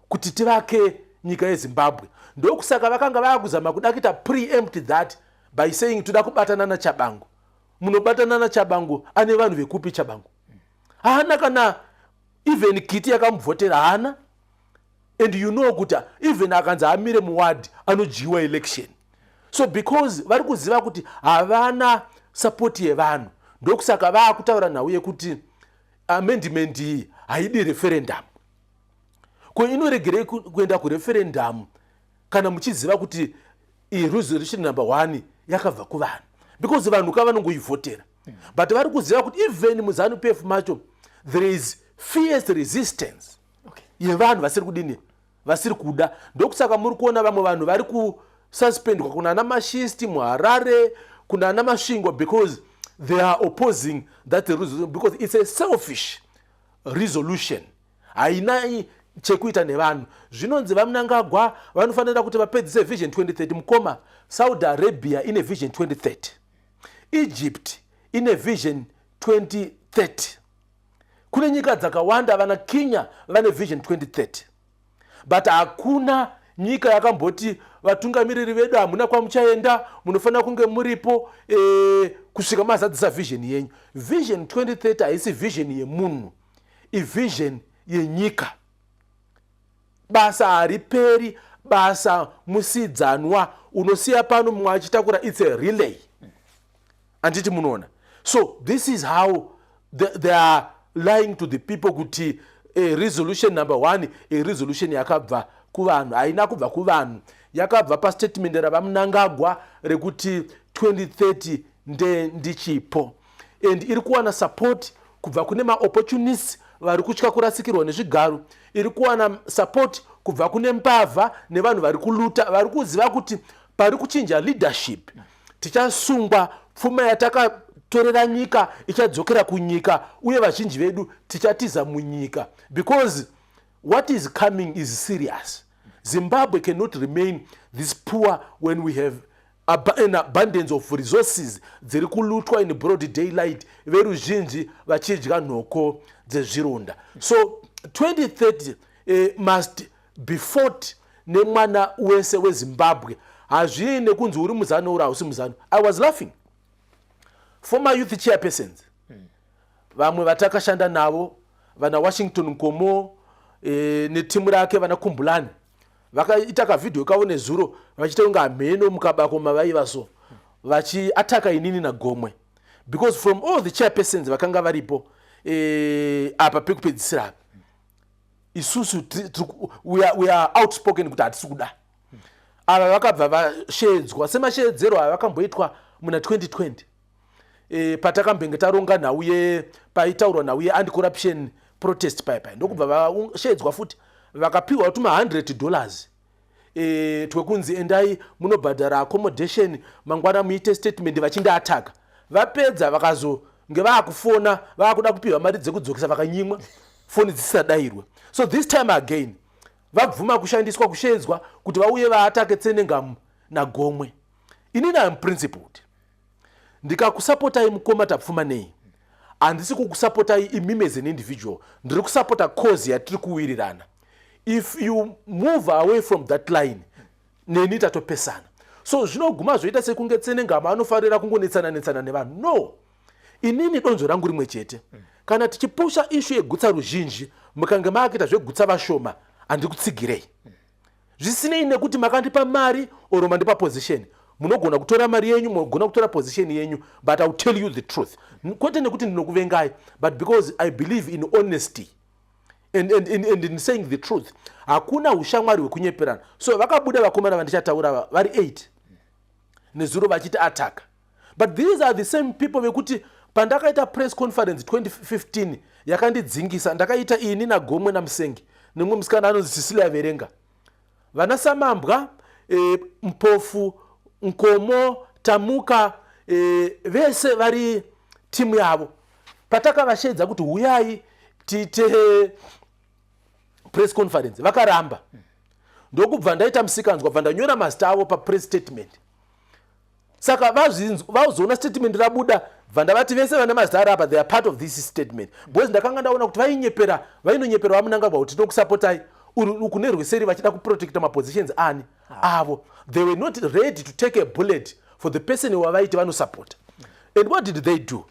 kuti tivake nyika yeZimbabwe. Ndokusaka vakanga vaakuzama kuda kuita preempt that by saying toda kubatana naTshabangu. Munobatana naTshabangu ane vanhu vekupi? Tshabangu haana kana even kiti yakamuvhotera, haana. And you know kuti even akanzi amire muward, anodyiwa election. So because vari kuziva kuti havana support yevanhu, ndokusaka vaakutaura nhau yekuti amendment iyi haidi referendum. Ko inoregerei kuenda kureferendum kana muchiziva kuti resolution number one yakabva kuvanhu? Because vanhu ka vanongoivhotera, but vari kuziva kuti even muZANU PF macho there is fierce resistance yevanhu vasiri kudini, vasiri kuda. Ndokusaka muri kuona vamwe vanhu vari kususpendwa kuna ana Mashisti muHarare, kuna ana Masvingo, because they are opposing that resolution, because it's a selfish resolution, haina chekuita nevanhu. Zvinonzi vaMnangagwa vanofanira kuti vapedzise Vision 2030. Mukoma, Saudi Arabia ine Vision 2030, Egypt ine Vision 2030, kune nyika dzakawanda, vana Kenya vane Vision 2030, but hakuna nyika yakamboti vatungamiriri vedu hamuna kwamuchaenda, munofanira kunge muripo kusvika mazadzisa vision yenyu. Vision 2030 haisi vision yemunhu, ivision yenyika. Basa hariperi, basa musidzanwa, unosiya pano mumwe achitakura. It's a relay, handiti munoona? So this is how they are lying to the people kuti a resolution number one, a resolution yakabva kuvanhu. Haina kubva kuvanhu, yakabva pastatement ravaMnangagwa rekuti 2030 nde ndichipo, and iri kuwana support kubva kune maopportunists vari kutya kurasikirwa nezvigaro. Iri kuwana support kubva kune mbavha nevanhu vari kuluta, vari kuziva kuti pari kuchinja leadership tichasungwa, pfuma yatakatorera nyika ichadzokera kunyika, uye vazhinji vedu tichatiza munyika, because what is coming is serious. Zimbabwe cannot remain this poor when we have an abundance of resources dziri kulutwa in broad daylight, veruzhinji vachidya nhoko dzezvironda. So 2030 must be fought nemwana wese weZimbabwe. Hazvii nekunzi uri muZANU uri hausi muZANU. I was laughing, former youth chairpersons vamwe vatakashanda navo, vana Washington Nkomo netimu rake, vana Kumbulani, vakaita kavhidhiyo kavo nezuro vachiita kunge hamheno mukabako mavaiva, so vachiataka inini naGomwe, because from all the chairpersons vakanga varipo apa pekupedzisira apa, isusu we are outspoken kuti hatisi kuda. Ava vakabva vashedzwa semashedzero ava vakamboitwa muna 2020 patakambenge taronga nhau ye paitaurwa nhau yeanti-corruption protest paipai, ndokubva vashedzwa futi, vakapiwa tuma $100 twekunzi endai munobhadhara accommodation, mangwana muite statement vachindiataka. Vapedza vakazonge vaakufona vaakuda kupiwa mari dzekudzokesa, vakanyimwa, foni dzisadayirwe. So this time again vabvuma kushandiswa, kushedzwa kuti vauye vaatake Tsenengamu naGomwe. Inini am principled. Ndikakusapotai, mukoma Tapfuma, nei handisi kukusapotai imimi as an individual, ndiri kusapota cause yatiri kuwirirana. If you move away from that line, neni tatopesana. So zvinoguma zvoita sekunge Tsenengama anofarira kungonetsana netsana nevanhu. No, inini donzvo rangu rimwe chete. Kana tichipusha issue yegutsa ruzhinji, mukange maakuita zvegutsa vashoma, handikutsigirei, zvisinei nekuti makandipa mari or mandipa position. Munogona kutora mari yenyu, munogona kutora position yenyu, but I will tell you the truth, kwete nekuti ndinokuvengai, but because I believe in honesty and in saying the truth. Hakuna ushamwari hwekunyeperana. So vakabuda vakomana vandichataura vari 8 nezuro vachiti ataka, but these are the same people vekuti pandakaita press conference 2015 yakandidzingisa, ndakaita ini naGomwe naMusengi nemumwe musikana anonzi Cecilia Verenga, vana Samambwa, Mpofu, Nkomo, Tamuka, vese vari timu yavo. Patakavashedza kuti huyai tiite press conference, vakaramba. Ndokubva ndaita musikanzwa, bva ndanyora mazita avo papress statement. Saka vazoona statement rabuda, bva ndavati vese vane mazita ari apa, they are part of this statement, because ndakanga ndaona kuti vainyepera, vainonyepera vaMunangagwa kuti tinokusapotai uku nerweseri, vachida kuprotecta mapositions ani avo. They were not ready to take a bullet for the person wavaiti vanosapota. And what did they do?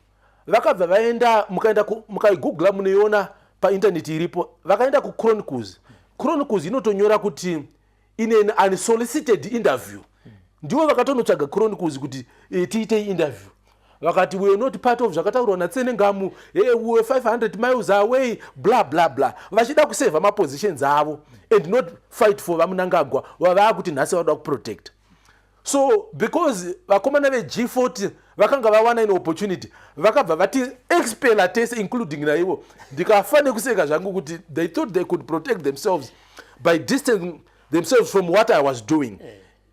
Vakabva vaenda, mukaenda mukaigoogle, munoiona paintaneti iripo. Vakaenda kuChronicles. Chronicles inotonyora kuti in an unsolicited interview, ndivo vakatonotsvaga Chronicles kuti tiite interview. Vakati we are not part of zvakataurwa naTsenengamu. Hey, we were 500 miles away, bla bla bla, vachida kusevha mapositions avo and not fight for vaMunangagwa wavaa kuti nhasi vanoda kuprotecta. So because vakomana veG40 vakanga vawana ine opportunity, vakabva vati expela tese, including naivo. Ndikafa nekuseka zvangu kuti they thought they could protect themselves by distancing themselves from what I was doing,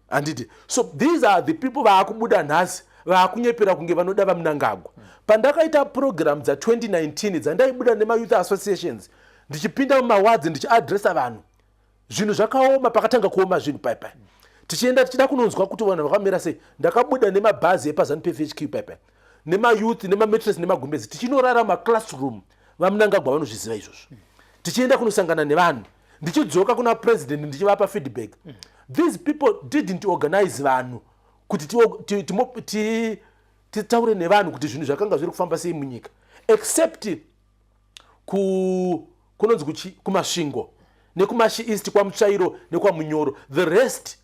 handiti? So these are the people vaakubuda nhasi vaakunyepera kunge vanoda vaMunangagwa. Pandakaita program dza2019 dzandaibuda nemayouth associations, ndichipinda mumawadzi, ndichiadresa vanhu, zvinhu zvakaoma. Pakatanga kuoma zvinhu paipai, tichienda tichida kunonzwa kuti vanhu vakamira sei, ndakabuda nemabhazi epaZANU PF HQ paipai, nemayouth, nemamattress, nemagumbezi, tichinorara maclassroom. VaMunangagwa vanozviziva izvozvo. Tichienda kunosangana nevanhu, ndichidzoka kuna president ndichivapa feedback. These people didn't organize vanhu kuti titaure nevanhu kuti zvinhu zvakanga zviri kufamba sei munyika, except kunonzi kuMasvingo nekuMash East, kwaMutsvairo nekwaMunyoro. The rest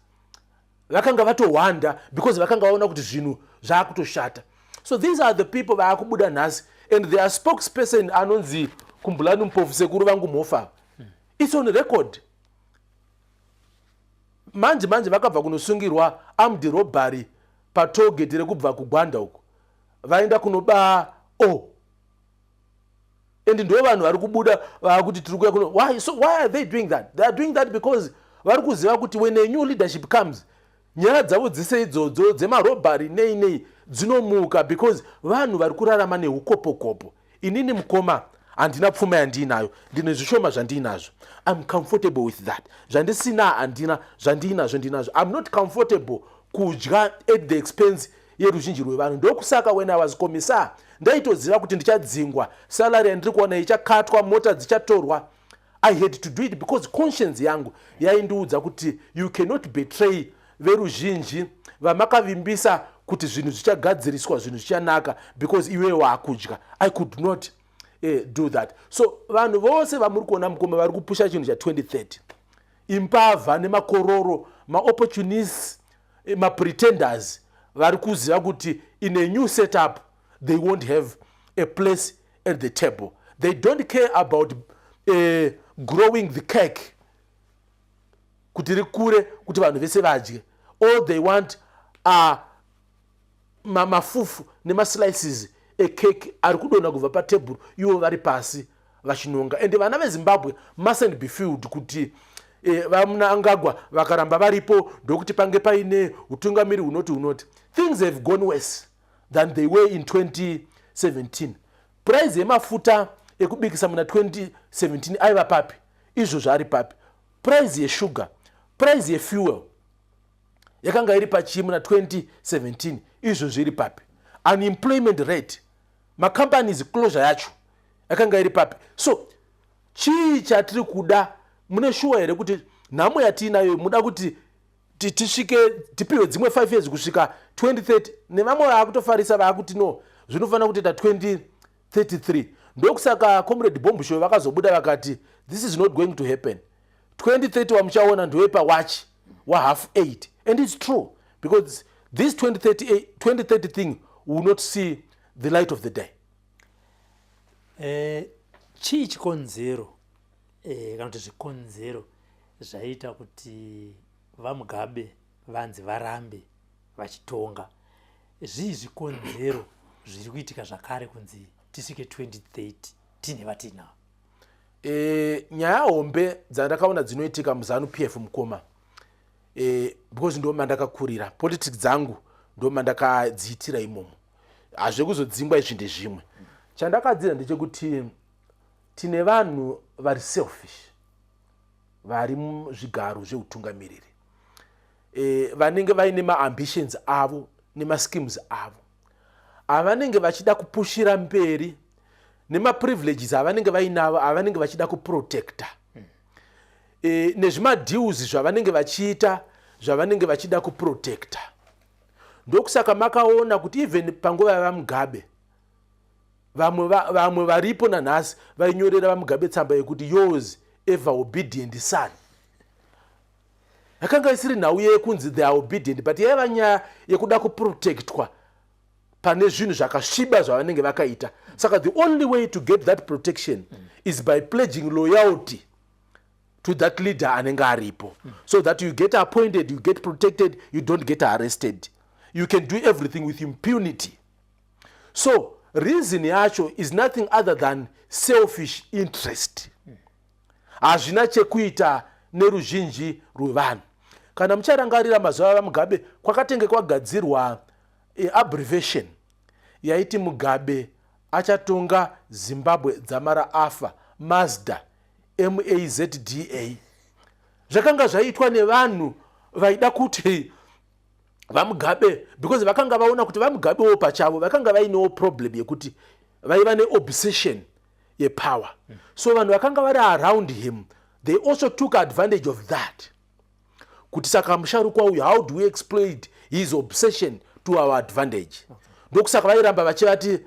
vakanga vatowanda because vakanga vaona kuti zvinhu zvaakutoshata. So these are the people vaakubuda nhasi, and their spokesperson anonzi Kumbulani Mupofu, sekuru vangu Mhofa. It's on record. Manje manje vakabva kunosungirwa armed robbery patollgate rekubva kuGwanda uko vaenda kunoba o, and ndo vanhu vari kubuda vaakuti tiri kuya kuno. Why? So why are they doing that? They are doing that because vari kuziva kuti when a new leadership comes, nyaya dzavo dzise idzodzo dzemarobbery nei nei dzinomuka, because vanhu vari kurarama neukopokopo. Inini, mukoma, handina pfuma yandiinayo, ndine zvishoma zvandiinazvo. I'm comfortable with that. Zvandisina handina, zvandiinazvo ndinazvo. I'm not comfortable kudya at the expense yeruzhinji rwevanhu. Ndokusaka when I was commissar, ndaitoziva kuti ndichadzingwa, salary yandiri kuwana ichakatwa, mota dzichatorwa. I had to do it because conscience yangu yaindiudza kuti you cannot betray veruzhinji vamakavimbisa kuti zvinhu zvichagadziriswa, zvinhu zvichanaka, because iwe waakudya. I could not do that. So vanhu vose vamuri kuona, mukoma, vari kupusha chinhu cha2030 imbavha nemakororo, maopportunists, mapretenders vari kuziva kuti in a new setup they won't have a place at the table. They don't care about growing the cake kuti rikure, kuti vanhu vese vadye. All they want are mafufu nemaslices ecake ari kudonha kubva patebhuru, ivo vari pasi vachinonga. And vana veZimbabwe mustn't be fooled kuti vaMunangagwa vakaramba varipo ndokuti pange paine utungamiri hunoti hunoti. Things have gone worse than they were in 2017. Price yemafuta ekubikisa muna 2017 aiva papi? Izvozvo ari papi? Price yeshuga, price yefuel. Yakanga iri pachii muna 2017? Izvo zviri papi? Unemployment rate, macompanies closure yacho yakanga iri papi? So chii chatiri kuda? Mune shuwa here kuti nhamo yatiinayo muda kuti tisvike tipiwe dzimwe 5 years kusvika 2030? Nevamwe vaakutofarisa vaakuti no, zvinofanira kutoita 2033. Ndokusaka Comrade Bombshow vakazobuda vakati this is not going to happen. 2030 wamuchaona ndowepawachi wahalf 8, and it's true, because this 2030, 2030 thing will not see the light of the day. Chii chikonzero kana kuti zvikonzero zvaita kuti VaMugabe vanzi varambe vachitonga? Zvii zvikonzero zviri kuitika zvakare kunzi tisvike 2030 tine vatinavo? Nyaya hombe dzandakaona dzinoitika muZANU PF, mukoma, because ndo mandakakurira, politics dzangu ndo mandakadziitira imomo, hazvekuzodzingwa izvi ndezvimwe. Chandakadzidza ndechekuti tine vanhu vari selfish vari muzvigaro zveutungamiriri, vanenge vaine maambitions avo nemaschemes avo avanenge vachida kupushira mberi, nemaprivileges avanenge vainavo avanenge vachida kuprotecta, nezvimadeals zvavanenge vachiita zvavanenge vachida kuprotecta. Ndokusaka makaona kuti even panguva yavaMugabe, vamwe varipo nanhasi vainyorera vaMugabe tsamba yekuti "Yours ever obedient son". Yakanga isiri nhau yekunzi they are obedient, but yaiva nyaya yekuda kuprotectwa pane zvinhu zvakasviba zvavanenge vakaita. Saka the only way to get that protection is by pledging loyalty to that leader anenge aripo, so that you get appointed, you get protected, you don't get arrested, you can do everything with impunity. So reason yacho is nothing other than selfish interest. Hazvina chekuita neruzhinji rwevanhu. Kana mucharangarira, mazuva avaMugabe kwakatenge kwagadzirwa abbreviation yaiti Mugabe achatonga Zimbabwe dzamara afa, Mazda, MAZDA. Zvakanga zvaitwa nevanhu vaida kuti vaMugabe, because vakanga vaona kuti vaMugabewo pachavo vakanga vainewo problem yekuti vaiva neobsession yepower. So vanhu vakanga vari around him, they also took advantage of that, kuti saka musharukwa uyu, how do we exploit his obsession to our advantage? Ndokusaka vairamba vachivati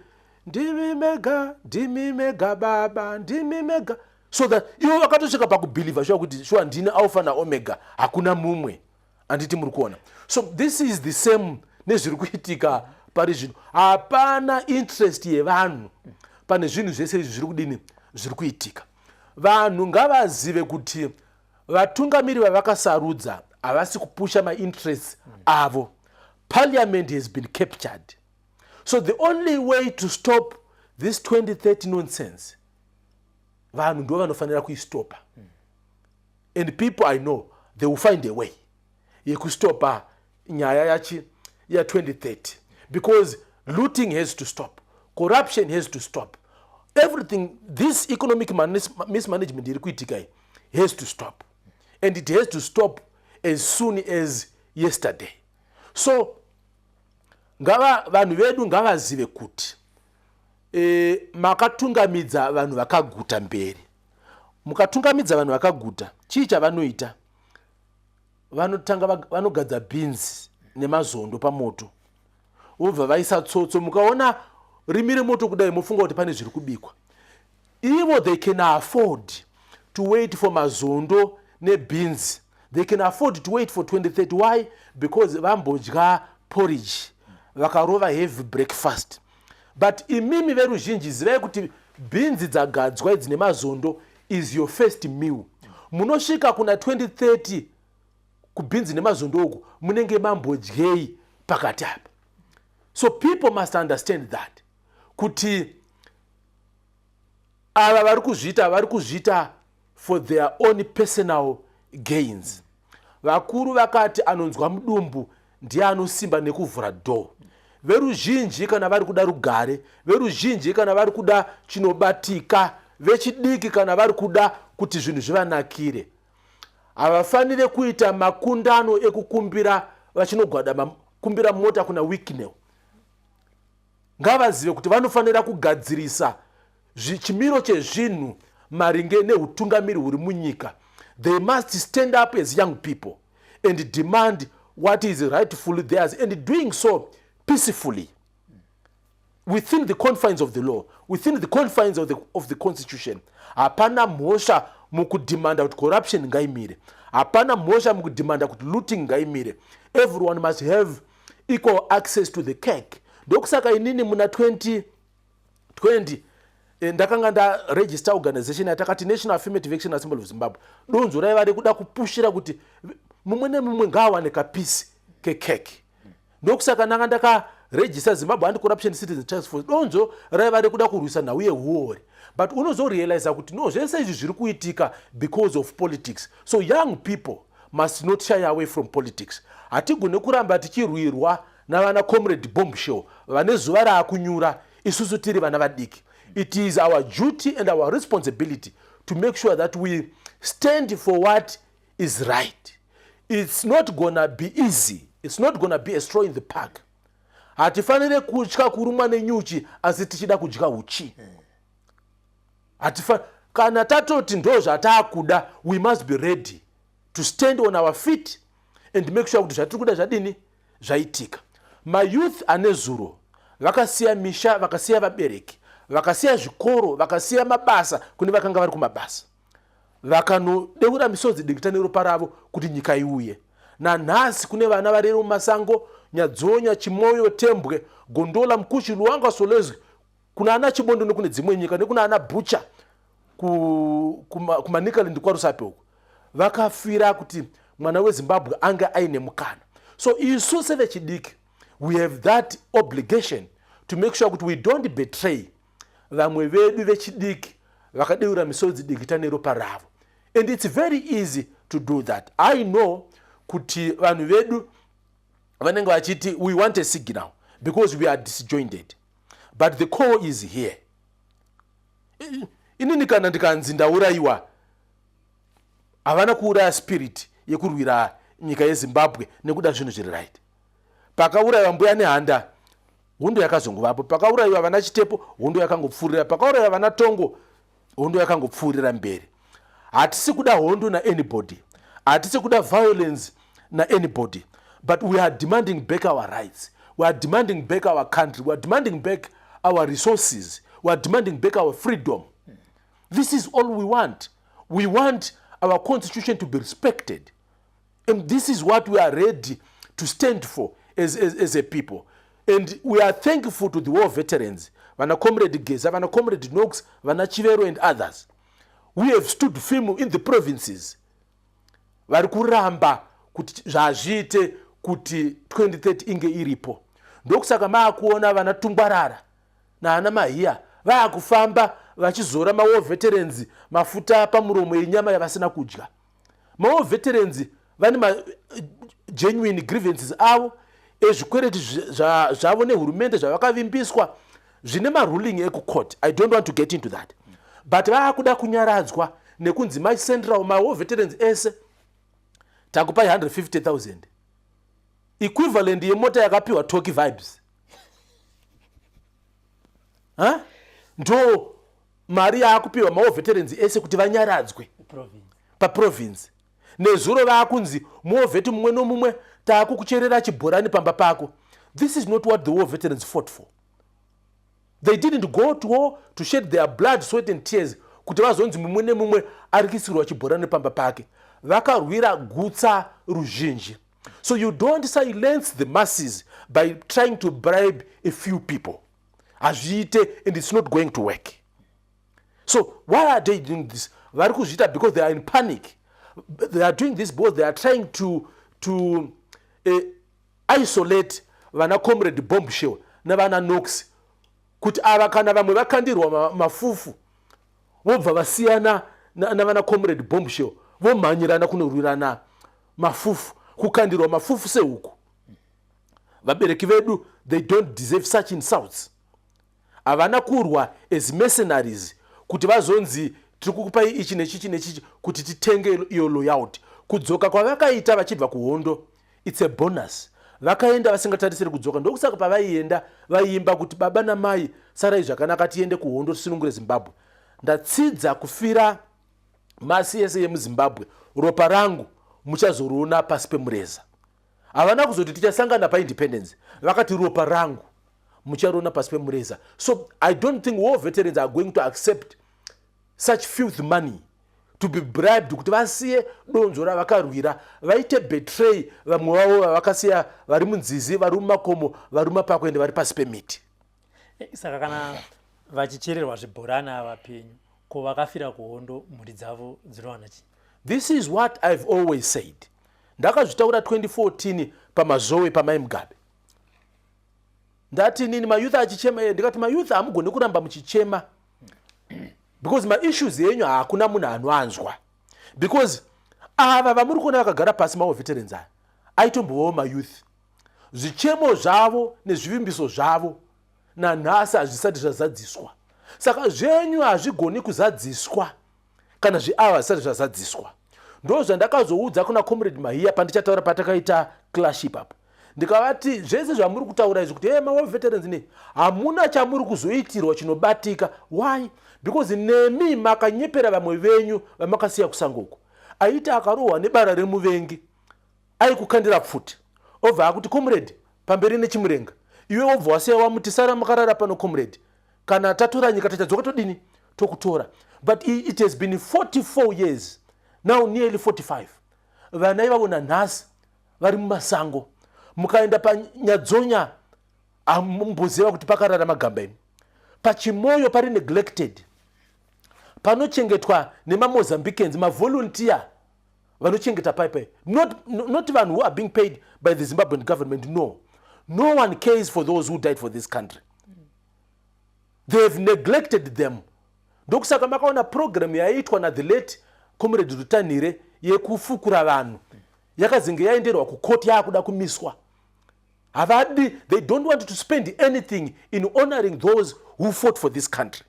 "Ndimi mega, ndimi mega baba, ndimi mega", so that ivo vakatosvika pakubhilivha shuwa kuti shuwa ndini Alpha naOmega, hakuna mumwe. Handiti muri kuona? So this is the same nezviri kuitika pari zvino. Hapana interest yevanhu pane zvinhu zvese izvi zviri kudini, zviri kuitika. Vanhu ngavazive kuti vatungamiri vavakasarudza havasi kupusha mainterests avo. Parliament has been captured, so the only way to stop this 2030 nonsense, vanhu ndo vanofanira kuistopa. And people, I know they will find a way yekustopa nyaya yachi ya2030, because looting has to stop, corruption has to stop, everything, this economic mismanagement iri kuitika iyi has to stop, and it has to stop as soon as yesterday. So ngava vanhu vedu ngavazive kuti makatungamidza vanhu vakaguta mberi. Mukatungamidza vanhu vakaguta, chii chavanoita? Vanotanga vanogadza bhinzi nemazondo pamoto, vobva vaisa tsotso. Mukaona rimi remoto kudai, mofunga kuti pane zviri kubikwa. Ivo they can afford to wait for mazondo nebhinzi. They can afford to wait for 2030. Why? Because vambodya porridge, vakarova heavy breakfast. But imimi veruzhinji, zivai kuti bhinzi dzagadzwa idzi nemazondo is your first meal. Munosvika kuna 2030 kubhinzi nemazondo uku, munenge mambodyei pakati apa? So people must understand that kuti ava vari kuzviita, vari kuzviita for their own personal gains. Vakuru vakati anonzwa mudumbu ndiye anosimba nekuvhura door. Veruzhinji kana vari kuda rugare, veruzhinji kana vari kuda chinobatika, vechidiki kana vari kuda kuti zvinhu zvivanakire, havafaniri kuita makundano ekukumbira. Vachinogwadama kumbira mota kuna Wicknell, ngavazive kuti vanofanira kugadzirisa chimiro chezvinhu maringe neutungamiri huri munyika. They must stand up as young people and demand what is rightfully theirs, and doing so peacefully within the confines of the law, within the confines of the constitution. Hapana mhosva mukudhimanda kuti corruption ngaimire. Hapana mhosva mukudhimanda kuti looting ngaimire. Everyone must have equal access to the cake. Ndokusaka inini muna 2020 ndakanga ndaregister organization yatakati National Affirmative Action Assembly of Zimbabwe. Donzo raiva rekuda kupushira kuti mumwe nemumwe ngaawane kapiece kecake. Ndokusaka ndanga ndakaregister Zimbabwe Anti-Corruption Citizen Task Force. Donzo raiva rekuda kurwisa nhau yehuori. But unozorealiza kuti no, zvese izvi zviri kuitika because of politics. So young people must not shy away from politics. Hatigone kuramba tichirwirwa navana Comrade Bombshell vane zuva raakunyura, isusu tiri vana vadiki. It is our duty and our responsibility to make sure that we stand for what is right. It's not gonna be easy. It's not gonna be a stroll in the park. Hatifanire kutya kurumwa nenyuchi asi tichida kudya uchi. Kana tatoti ndo zvataakuda, we must be ready to stand on our feet and make sure kuti zvatiri kuda zvadini, zvaitika. Mayouth ane zuro vakasiya misha, vakasiya vabereki, vakasiya zvikoro, vakasiya mabasa kune vakanga vari kumabasa, vakanodeura misodzi, dikita neropa ravo kuti nyika iuye. Nanhasi kune vana varere mumasango, Nyadzonya, Chimoyo, Tembwe, Gondola, Mkushi, Luangwa, Solezwe, kuna ana Chibondo nekune dzimwe nyika, nekuna ana Bhucha kuManicaland, kwaRusape uku, vakafira kuti mwana weZimbabwe ange aine mukana. So isu sevechidiki, we have that obligation to make sure kuti we don't betray vamwe vedu vechidiki vakadeura misodzi, dikita neropa ravo. And it's very easy to do that. I know kuti vanhu vedu vanenge vachiti we want a signal because we are disjointed, but the call is here. Inini kana ndikanzi ndaurayiwa, havana kuuraya spirit yekurwira nyika yeZimbabwe nekuda zvinhu zviri right. Pakaurayiwa Mbuya Nehanda, hondo yakazongovapo. Pakaurayiwa vana Chitepo, hondo yakangopfuurira. Pakaurayiwa vana Tongo, hondo yakangopfuurira mberi. Hatisi kuda hondo naanybody, hatisi kuda violence naanybody, but we are demanding back our rights. We are demanding back our country. We are demanding back our resources. We are demanding back our freedom. This is all we want. We want our constitution to be respected, and this is what we are ready to stand for as a people. And we are thankful to the war veterans, vana Comrade Geza, vana Comrade Knox, vana Chivero and others. We have stood firm in the provinces. Vari kuramba kuti zvazviite kuti 2030 inge iripo. Ndokusaka maakuona vana Tungwarara naana Mahiya vaakufamba vachizora mawar veterans mafuta pamuromo yenyama yavasina kudya. Mawar veterans vane magenuine grievances avo ezvikwereti zvavo nehurumende zvavakavimbiswa, zvine maruling ekucourt. I don't want to get into that, but vaakuda kunyaradzwa nekunzi Mash Central, mawar veterans ese takupai 150 000, equivalent yemota yakapiwa Toki Vibes. Ha? Ndo mari yaakupiwa mawar veterans ese kuti vanyaradzwe paprovince. Nezuro vaakunzi muwar vet mumwe nomumwe taakukucherera chibhorani pamba pako. This is not what the war veterans fought for. They didn't go to war to shed their blood, sweat and tears kuti vazonzi mumwe nemumwe ari kuisirwa chibhorani pamba pake. Vakarwira gutsa ruzhinji. So you don't silence the masses by trying to bribe a few people. Hazviite, and it's not going to work. So why are they doing this? Vari kuzviita because they are in panic. They are doing this because they are trying to isolate vana Comrade Bombshell navana Knox, kuti ava kana vamwe vakandirwa mafufu vobva vasiyana navana Comrade Bombshell, vomhanyirana kunorwirana mafufu, kukandirwa mafufu sehuku. Vabereki vedu, they don't deserve such insults. Havana kurwa as mercenaries kuti vazonzi tiri kukupai ichi nechichi nechichi kuti titenge iyo loyalty. Kudzoka kwavakaita vachibva kuhondo. It's a bonus. Vakaenda vasingatarisiri kudzoka, ndokusaka pavaienda vaiimba kuti baba namai sarai zvakanaka tiende kuhondo tisunungure Zimbabwe. Ndatsidza kufira masi yese yemuZimbabwe, ropa rangu muchazoriona pasi pemureza. Havana kuzoti tichasangana paindependence, vakati ropa rangu muchariona pasi pemureza. So I don't think war veterans are going to accept such filth money to be bribed kuti vasiye donzvo ravakarwira, vaite betray vamwe vavo vavakasiya vari munzizi, vari mumakomo, vari mumapako ende vari pasi pemiti. Saka kana vachichererwa zvibhorani ava penyu, ko vakafira kuhondo mhuri dzavo dzinowana chii? This is what I've always said. Ndakazvitaura 2014 pamazowe pamai Mugabe. Ndati nini mayouth achichema, ndikati mayouth hamugoni kuramba muchichema because maissues enyu hakuna munhu anoanzwa, because ava vamuri kuona vakagara pasi mawar veterans aya aitombovawo mayouth. Zvichemo zvavo nezvivimbiso zvavo nanhasi hazvisati zvazadziswa. Saka zvenyu hazvigoni kuzadziswa kana zveava zvisati zvazadziswa. Ndo zvandakazoudza kuna Comrade Mahiya pandichataura patakaita clash ipapo. Ndikavati zvese zvamuri kutaura izvi kuti hey, mawar veterans ne hamuna chamuri kuzoitirwa chinobatika. Why? Because nemi makanyepera vamwe venyu vamakasiya kusango uko. Aiti akarohwa nebara remuvengi aikukandira pfuti obva akuti comrade pamberi nechimurenga, iwe wobva wasiya wamuti sara makarara pano comrade, kana tatora nyika tichadzoka todini tokutora. But it has been 44 years now, nearly 45. Vana ivavo nanhasi vari mumasango. Mukaenda panyadzonya hamumboziva kuti pakarara magamba imi. Pachimoyo pari neglected, panochengetwa nemaMozambicans, mavolunteer vanochengeta paipai, not vanhu who are being paid by the Zimbabwean government. No, no one cares for those who died for this country. They have neglected them. Ndokusaka makaona program yaiitwa nathe late Comrade Rutanhire yekufukura vanhu yakazenge yaenderwa kukoti, yaakuda kumiswa. Havadi, they don't want to spend anything in honoring those who fought for this country.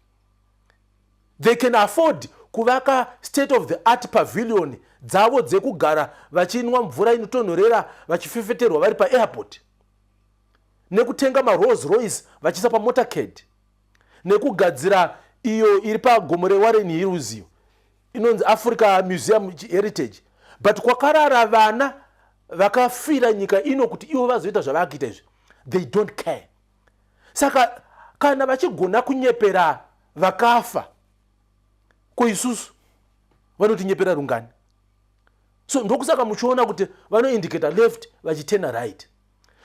They can afford kuvaka state of the art pavilion dzavo dzekugara vachinwa mvura inotonhorera, vachifefeterwa vari paairport, nekutenga maRolls Royce vachiisa pamotorcade, nekugadzira iyo iri pagomo reWarren Hills iyo inonzi Africa Museum Heritage. But kwakarara vana vakafira nyika ino kuti ivo vazoita zvavakuita izvi, they don't care. Saka kana vachigona kunyepera vakafa, ko isusu vanotinyepera rungani? So ndokusaka muchiona kuti vanoindicata left vachitena right.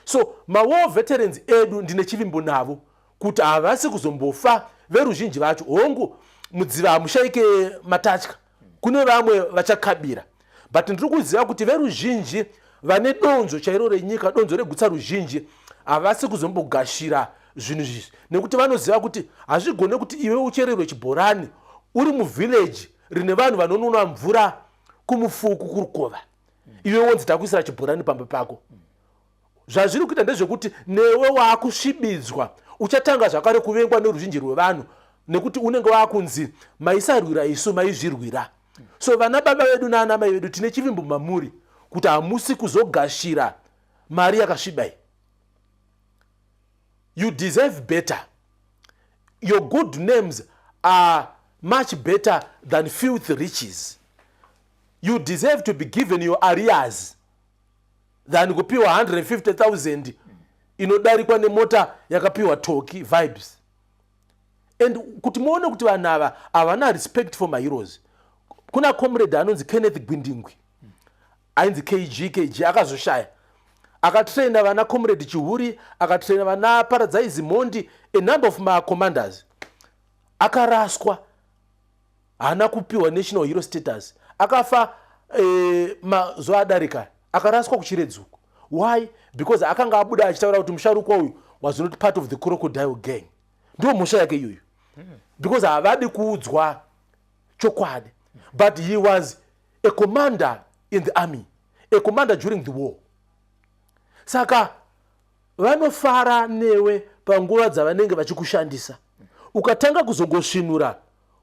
So mawar veterans edu ndine chivimbo navo kuti havasi kuzombofa veruzhinji vacho. Hongu, mudziva hamushayike matatya, kune vamwe vachakabira, but ndiri kuziva kuti veruzhinji vane donzvo chairo renyika, donzvo regutsa ruzhinji, havasi kuzombogashira zvinhu izvi, nekuti vanoziva kuti hazvigone kuti iwe uchererwe chibhorani uri muvillage rine vanhu vanonwa mvura kumufuku kurukova, iwe wonzi takuisira chibhorani pamba pako. Zvazviri kuita ndezvekuti newe waakusvibidzwa, uchatanga zvakare kuvengwa neruzhinji rwevanhu, nekuti unenge waakunzi maisarwira isu, maizvirwira. So vana baba vedu naana mai vedu, tine chivimbo mamuri kuti hamusi kuzogashira mari yakasvibai. You deserve better. Your good names are much better than filth riches. You deserve to be given your arrears than kupiwa 150,000 inodarikwa nemota yakapiwa Toki Vibes. And kuti muone kuti vanhu ava havana respect for maheroes, kuna comrade anonzi Kenneth Gwindingwi, ainzi KG KG, akazoshaya. Akatraina vana Comrade Chihuri, akatraina vana Paradzai Zimondi, a number of macommanders. Akaraswa, haana kupiwa national hero status. Akafa mazuva adarika, akaraswa kuChiredzuko. Why? Because akanga abuda achitaura kuti musharukwa uyu was not part of the crocodile gang. Ndo mhosva yake iyoyo, because havadi kuudzwa chokwadi. But he was a commander in the army, a commander during the war. Saka vanofara newe panguva dzavanenge vachikushandisa. Ukatanga kuzongosvinura,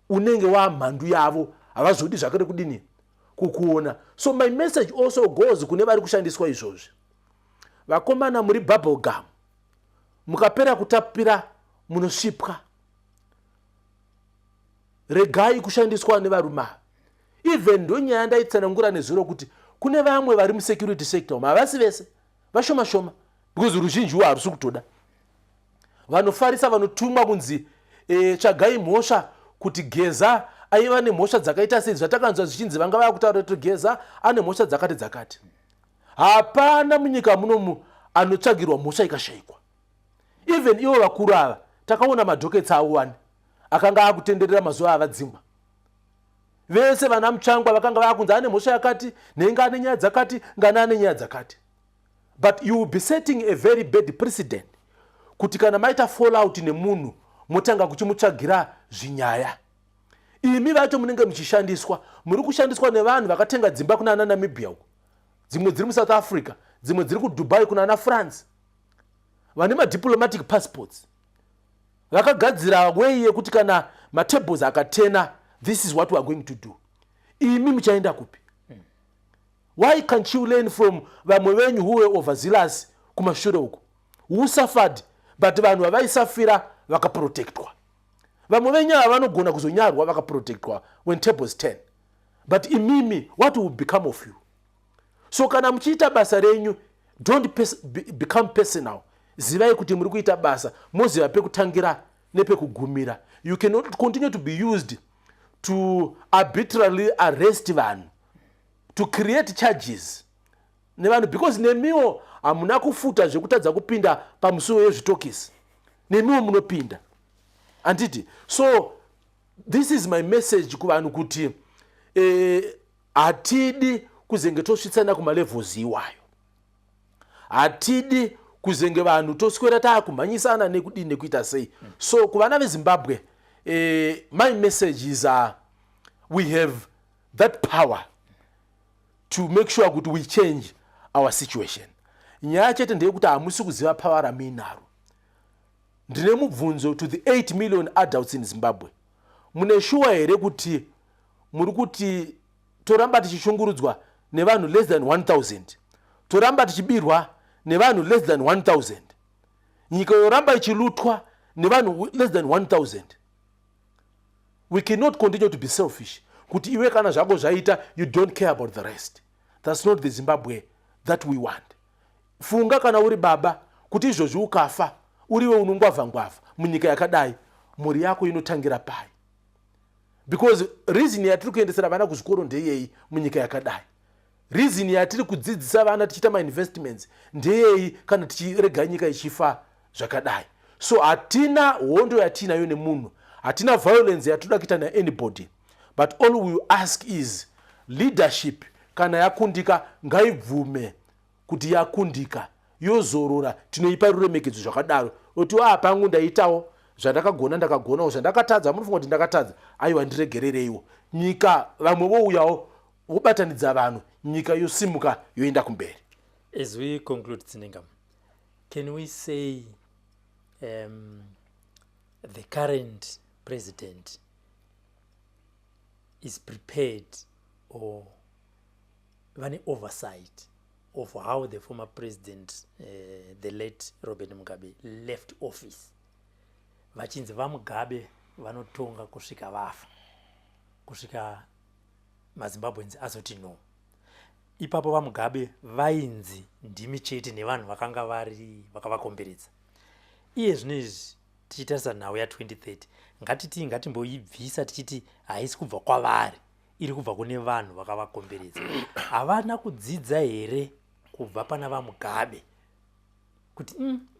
unenge wamhandu yavo, havazodi zvakare kudini kukuona. So my message also goes kune vari kushandiswa izvozvi. Vakomana, muri bubble gum, mukapera kutapira munosvipwa. Regai kushandiswa nevarume ava. Even ndonyaya ndaitsanangura nezuro kuti kune vamwe vari musecurity sector umu, havasi vese, vashoma shoma, because ruzhinji harusi kutoda. Vanofarisa vanotumwa kunzi tsvagai mhosva kuti Geza aiva nemhosva dzakaita sei. Zvatakanzwa zvichinzi vanga vava kutaura kuti Geza ane mhosva dzakati dzakati. Hapana munyika munomu anotsvagirwa mhosva ikashayikwa. Even ivo vakuru ava, takaona madockets avo wani akanga akutenderera mazuva avadzingwa vese. Vana Mutsvangwa vakanga vakunzi ane mhosva yakati, nhenga ane nyaya dzakati, ngana ane nyaya dzakati. But you will be setting a very bad precedent kuti kana maita fallout nemunhu, motanga kuchimutsvagira zvinyaya. Imi vacho munenge muchishandiswa, muri kushandiswa nevanhu vakatenga dzimba kuna ana Namibia uko, dzimwe dziri muSouth Africa, dzimwe dziri kuDubai, kuna ana France, vane madiplomatic passports, vakagadzira way yekuti kana matables akaturna, this is what we are going to do. Imi muchaenda kupi? Why can't you learn from vamwe venyu who were overzealous kumashure uko, who suffered, but vanhu vavaisafira vakaprotectwa? Vamwe venyu ava vanogona kuzonyarwa vakaprotectwa when tables turn, but imimi, what will become of you? So kana muchiita basa renyu, don't become personal. Zivai kuti muri kuita basa, moziva pekutangira nepekugumira. You cannot continue to be used to arbitrarily arrest vanhu, to create charges nevanhu, because nemiwo hamuna kufuta zvekutadza kupinda pamusuwo yezvitokisi. Nemiwo munopinda, handiti? So this is my message kuvanhu kuti hatidi kuzenge tosvitsana kumalevels iwayo. Hatidi kuzenge vanhu toswera taakumhanyisana nekudini, nekuita sei. So kuvana veZimbabwe, my message is we have that power to make sure kuti we change our situation. Nyaya chete ndeyekuti hamusi kuziva power ramuinaro. Ndine mubvunzo to the 8 million adults in Zimbabwe: mune shuwa here kuti muri kuti toramba tichishungurudzwa nevanhu less than 1000, toramba tichibirwa nevanhu less than 1000, nyika yoramba ichilutwa nevanhu less than 1000? We cannot continue to be selfish, kuti iwe kana zvako zvaita, you don't care about the rest. That's not the Zimbabwe that we want. Funga kana uri baba kuti izvozvi ukafa uriwe unongwavha ngwavha munyika yakadai, mhuri yako inotangira pai? Because reason yatiri kuendesera vana kuzvikoro ndeyei munyika yakadai? Reason yatiri kudzidzisa vana, tichiita mainvestments ndeyei, kana tichirega nyika ichifa zvakadai? So hatina hondo yatiinayo nemunhu, hatina violence yatinoda kuita naanybody, but all we ask is leadership kana yakundika, ngaibvume kuti yakundika, yozorora. Tinoipa ruremekedzo zvakadaro, kuti a pangu ndaitawo zvandakagona, ndakagonawo, zvandakatadza, munofunga kuti ndakatadza, aiwa, ndiregerereiwo. Nyika vamwe vouyawo vobatanidza vanhu, nyika yosimuka, yoenda kumberi. As we conclude, Tsinengam, can we say the current president is prepared or vane oversight of how the former president, the late Robert Mugabe, left office, vachinzi vaMugabe vanotonga kusvika vafa, kusvika maZimbabweans azoti no? Ipapo vaMugabe vainzi ndimi chete nevanhu vakanga vari vakavakomberedza. Iye zvino izvi tichitarisa nhau ya2030, ngatiti ngatimboibvisa tichiti haisi kubva kwavari, iri kubva kune vanhu vakavakomberedza. Havana kudzidza here kubva pana vaMugabe kuti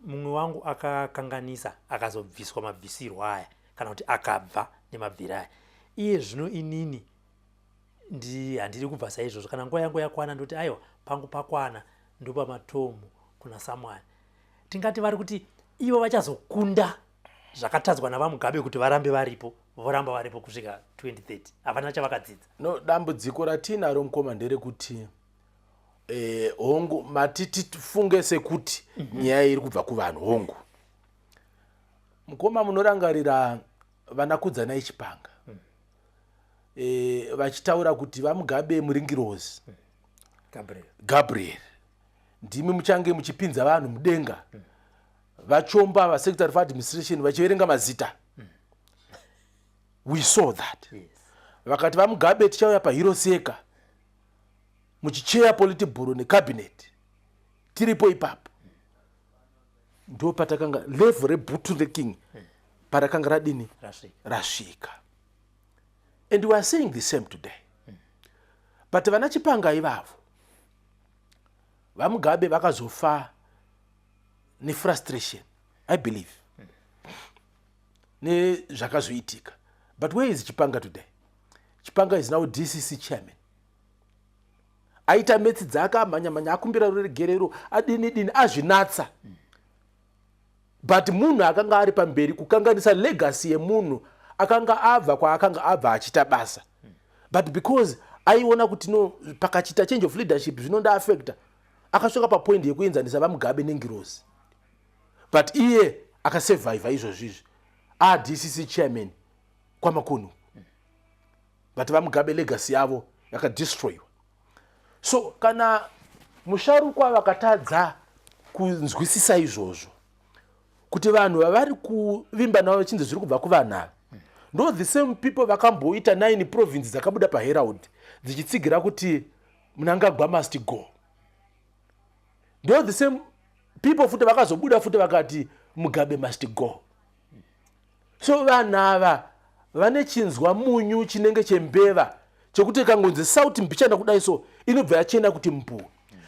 mumwe wangu akakanganisa, akazobviswa mabvisirwo aya, kana kuti akabva nemabviro aya? Iye zvino inini ndi handiri kubva saizvozvo. Kana nguva yangu yakwana, ndoti aiwa, pangu pakwana, ndopa matomu kuna someone. Tingati vari kuti ivo vachazokunda zvakatadzwa navaMugabe kuti varambe varipo, voramba varipo kusvika 2030? Havana chavakadzidza? No, dambudziko ratinaro, mukoma, nderekuti hongu, matiti tifunge sekuti nyaya iri kubva kuvanhu. Hongu, mukoma, munorangarira vana Kudzanai Chipanga vachitaura kuti vaMugabe muringirozi Gabriel. Gabriel. Ndimi muchange muchipinza vanhu mudenga. Vachomba vasecretary for administration vachiverenga mazita. We saw that. Vakati vaMugabe tichauya paHeroes Acre muchicheya Politburo necabinet tiripo ipapo. Ndo patakanga level rebootlicking parakanga radini? Rasvika. And we are seeing the same today. But vana Chipanga ivavo, vaMugabe vakazofa nefrustration, I believe, nezvakazoitika. But where is Chipanga today? Chipanga is now DCC chairman. Aita metsi dzake, amhanyamhanya, akumbira ruregerero, adini dini, azvinatsa. But munhu akanga ari pamberi kukanganisa legacy yemunhu akanga abva kwaakanga abva achiita basa, but because aiona kuti no, pakachiita change of leadership zvinondaaffecta, akasvika papoint yekuenzanisa vaMugabe nengirozi. But iye akasurvivha izvozvizvi, aDCC chairman kwaMakoni. But vaMugabe legacy yavo yakadestroyiwa. So kana musharukwa vakatadza kunzwisisa izvozvo, kuti vanhu vavari kuvimba navo vachinzi zviri kubva kuvanhu ava ndo the same people vakamboita nine province dzakabuda paHerald dzichitsigira kuti Mnangagwa must go, ndo the same people futi vakazobuda futi vakati Mugabe must go. So vanhu ava vane chinzwa munyu chinenge chembeva chekuti ikangonzi sauti mbichana kudai so, inobva yachena kuti mbu.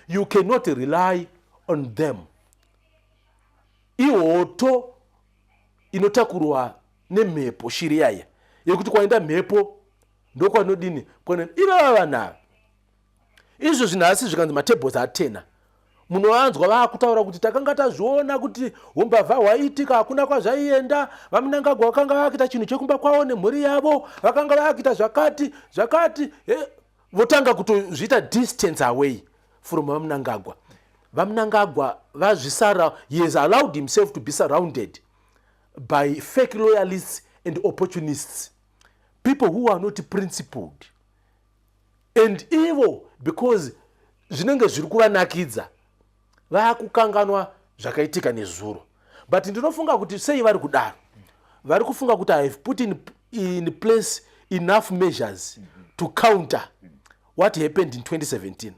You cannot rely on them. Ihoto inotakurwa nemhepo, shiri yaya yekuti kwaenda mhepo ndokwanodini ivava vanhu ava. Izvo zvinhasi zvikanzi matables atena, munovanzwa vaakutaura kuti takanga tazviona kuti umbavha hwaiitika, hakuna kwazvaienda, vaMnangagwa vakanga vakuita chinhu chekumba kwavo nemhuri yavo, vakanga vakuita zvakati zvakati. Votanga kutozviita distance away from vaMnangagwa. VaMnangagwa vazvisara. He has allowed himself to be surrounded by fake loyalists and opportunists, people who are not principled and ivo, because zvinenge zviri kuvanakidza, vaakukanganwa zvakaitika nezuro. But ndinofunga kuti sei vari kudaro, vari kufunga kuti I have put in place enough measures to counter what happened in 2017.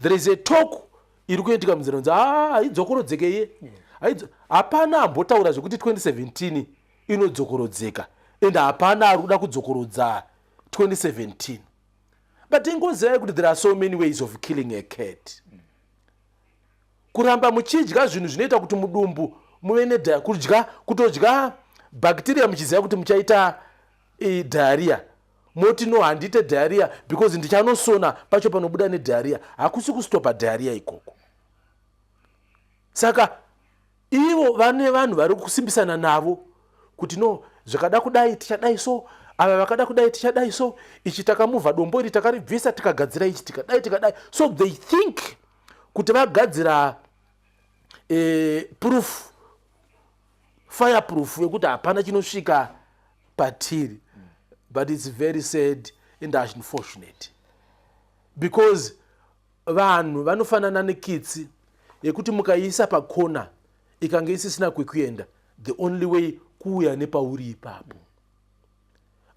There is a talk iri kuitika munzira kunzi ah, haidzokorodzeke iye. Hapana ambotaura zvekuti 2017 inodzokorodzeka, and hapana ari kuda kudzokorodza 2017. But ingozivai kuti there are so many ways of killing a cat. Kuramba muchidya zvinhu zvinoita kuti mudumbu muve nedhaya, kudya, kutodya bacteria muchiziva kuti muchaita diarrhea, moti no, handiite diarrhea because ndichanosona pacho panobuda nediarrhea, hakusi kustopa diarrhea ikoko. Saka ivo vane vanhu vari kusimbisana navo kuti no, zvakada kudai tichadai, so ava vakada kudai tichadai, so ichi takamuvha dombo iri, takaribvisa, tikagadzira ichi, tikadai, tikadai. So they think kuti vagadzira proof, fireproof yekuti hapana chinosvika patiri. But it's very sad and unfortunate, because vanhu vanofanana nekitsi yekuti mukaiisa pakona, ikange isisina kwekuenda, the only way kuuya nepauri ipapo.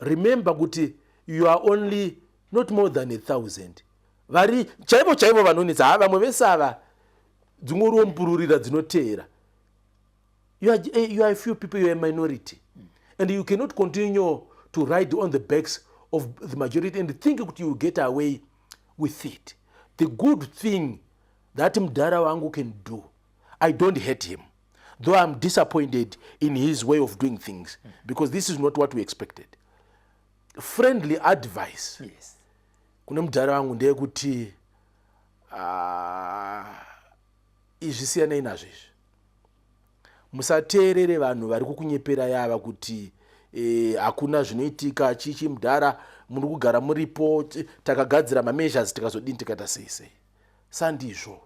Remember kuti you are only not more than 1000 vari chaivo chaivo vanonetsa. Ha, vamwe vese ava dzingoriwo dzinoteera. You are a few people, you are a minority, and you cannot continue to ride on the backs of the majority and think kuti you get away with it. The good thing that mudhara wangu can do, I don't hate him, though I'm disappointed in his way of doing things, because this is not what we expected. Friendly advice kune mudhara wangu ndeyekuti izvi siyanai nazvo izvi. Musateerere vanhu vari kukunyepera yava kuti hakuna zvinoitika chichi. Mudhara, muri kugara muripo, takagadzira mameasures, tikazodini, tikaita sei sei. Sandizvo.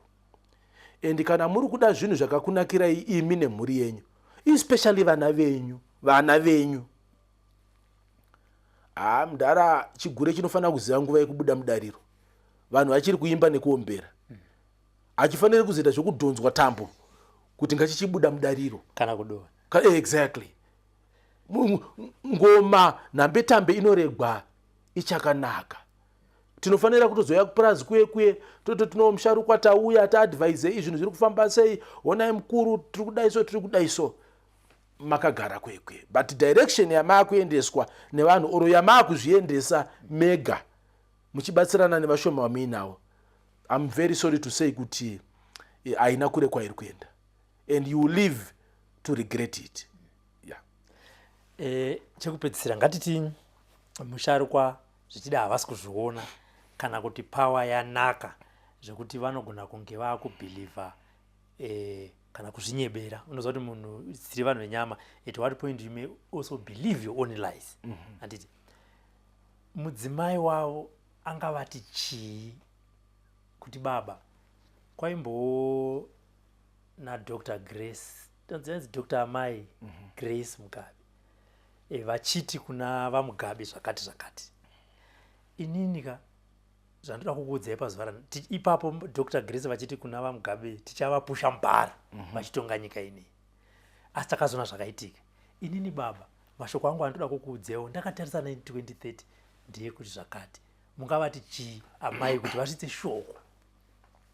And kana muri kuda zvinhu zvakakunakirai imi nemhuri yenyu, especially vana venyu, vana venyu, haa, mudhara, chigure chinofanira kuziva nguva yekubuda mudariro vanhu vachiri kuimba nekuombera. Hachifaniri kuzoita zvekudhonzwa tambo kuti ngachichibuda mudariro kana kudonha. Exactly. Ngoma nhambetambe inoregwa ichakanaka. Tinofanira kutozouya kupurazi kuye kuye, toto tino musharukwa tauya taadvise, zvinhu zviri kufamba sei, honai mukuru, tiri kudai so, tiri kudai so. Makagara kwekwe, but direction yamaakuendeswa nevanhu oro yamaakuzviendesa mega muchibatsirana nevashoma vamuinawo, I'm very sorry to say kuti haina kure kwairi kuenda and you will live to regret it, yeah. Chekupedzisira, ngatiti musharukwa zvichida havasi kuzviona kana kuti power yanaka zvekuti vanogona kunge vaakubhilivha kana kuzvinyebera. Unoziva kuti munhu, tiri vanhu venyama, at what point you may also believe your own lies. Handiti mudzimai wavo angavati chii kuti baba kwaimbowo naDr Grace, tonzi Dr Amai Grace Mugabe, vachiti kuna VaMugabe zvakati zvakati, inini ka zvandoda kukuudzai pazuva rano ipapo Dr Grace vachiti kuna VaMugabe tichavapusha mubhara vachitonga nyika inei, asi takazoona zvakaitika. Inini baba, mashoko angu andoda kukuudzaiwo ndakatarisa 2030 ndeyekuti zvakati. Mungavati chii amai kuti vasvitse shoko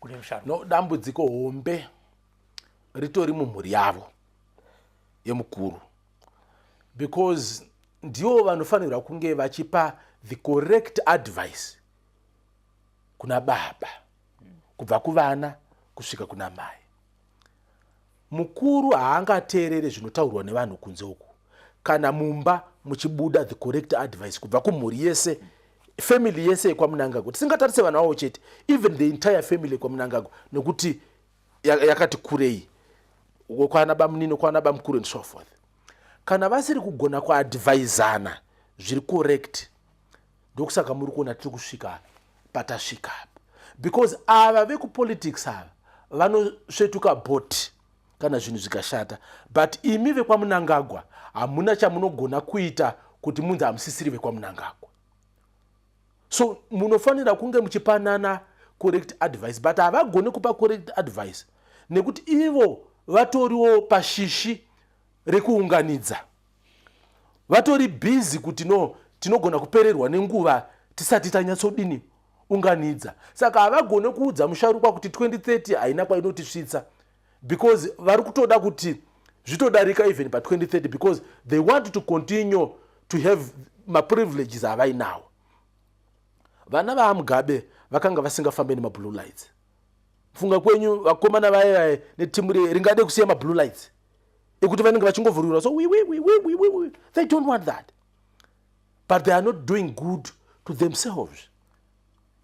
kune musharukwa? No, dambudziko hombe ritori mumhuri yavo yemukuru, because ndivo vanofanirwa kunge vachipa the correct advice kuna baba, kubva kuvana kusvika kuna mai. Mukuru haangateerere zvinotaurwa nevanhu kunze uku kana mumba muchibuda the correct advice kubva kumhuri yese, family yese yekwaMunangagwa. Tisingatarise vanhu vavo chete, even the entire family yekwaMunangagwa, nekuti yakati kurei, kwana bamunini, kwana bamukuru and so forth. Kana vasiri kugona kuadvaisana zviri correct, ndokusaka muri kuona tiri kusvika patasvika apa, because ava vekupolitics ava vanosvetuka bot kana zvinhu zvikashata, but imi vekwaMunangagwa hamuna chamunogona kuita kuti munzi hamusisiri vekwaMunangagwa. So munofanira kunge muchipanana correct advice, but havagoni kupa correct advice nekuti ivo vatoriwo pashishi rekuunganidza, vatori busy kuti no, tinogona kupererwa nenguva tisati tanyatsodini unganidza. Saka havagoni kuudza musharukwa kuti 2030 haina kwainotisvitsa, because vari kutoda kuti zvitodarika even pa2030, because they want to continue to have maprivileges avainawo. Vana vaaMugabe vakanga vasingafambe nemablue lights. Funga kwenyu, vakomana vaya netimu ringade kusiya mablue lights ekuti vanenge vachingovhurirwa so wi wi wi wi wi wi. They don't want that, but they are not doing good to themselves.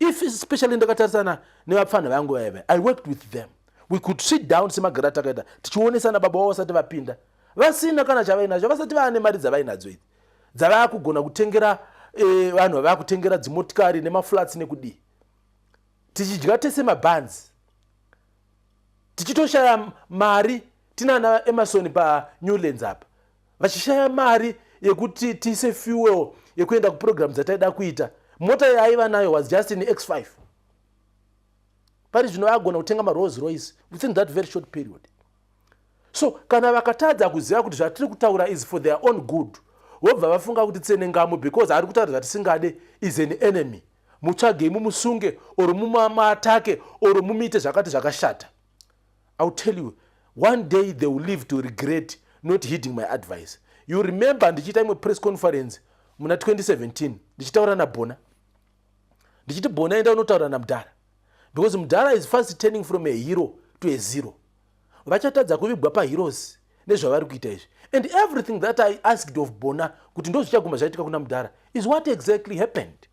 If especially ndakatarisana nevapfana vangu vaiva, I worked with them, we could sit down semagara takaita tichionesana baba vavo vasati vapinda, vasina kana chavainacho, vasati vaane mari dzavainadzo idzi dzavakugona kutengera vanhu vavaa kutengera dzimotikari nemaflats nekudii, tichidya tese mabhanzi, tichitoshaya mari tinana Emerson paNewlands apa, vachishaya mari yekuti tiise fuel yekuenda kuprogram dzataida kuita. Mota yaaiva nayo was just in X5. Pari zvino agona kutenga maRolls Royce within that very short period. So kana vakatadza kuziva kuti zvatiri kutaura is for their own good, vobva vafunga kuti Tsenengamu, because ari kutaura zvatisingade, is an enemy, mutsvagei mumusunge or mumuatake or mumuite zvakati zvakashata, I will tell you, one day they will live to regret not heeding my advice. You remember ndichiita imwe press conference muna 2017, ndichitaura naBhona, ndichiti, "Bhona, enda unotaura namudhara, because mudhara is fast turning from a hero to a zero. Vachatadza kuvigwa paheroes nezvavari kuita izvi." And everything that I asked of Bona kuti ndo zvichaguma zvaitika kuna mudhara is what exactly happened.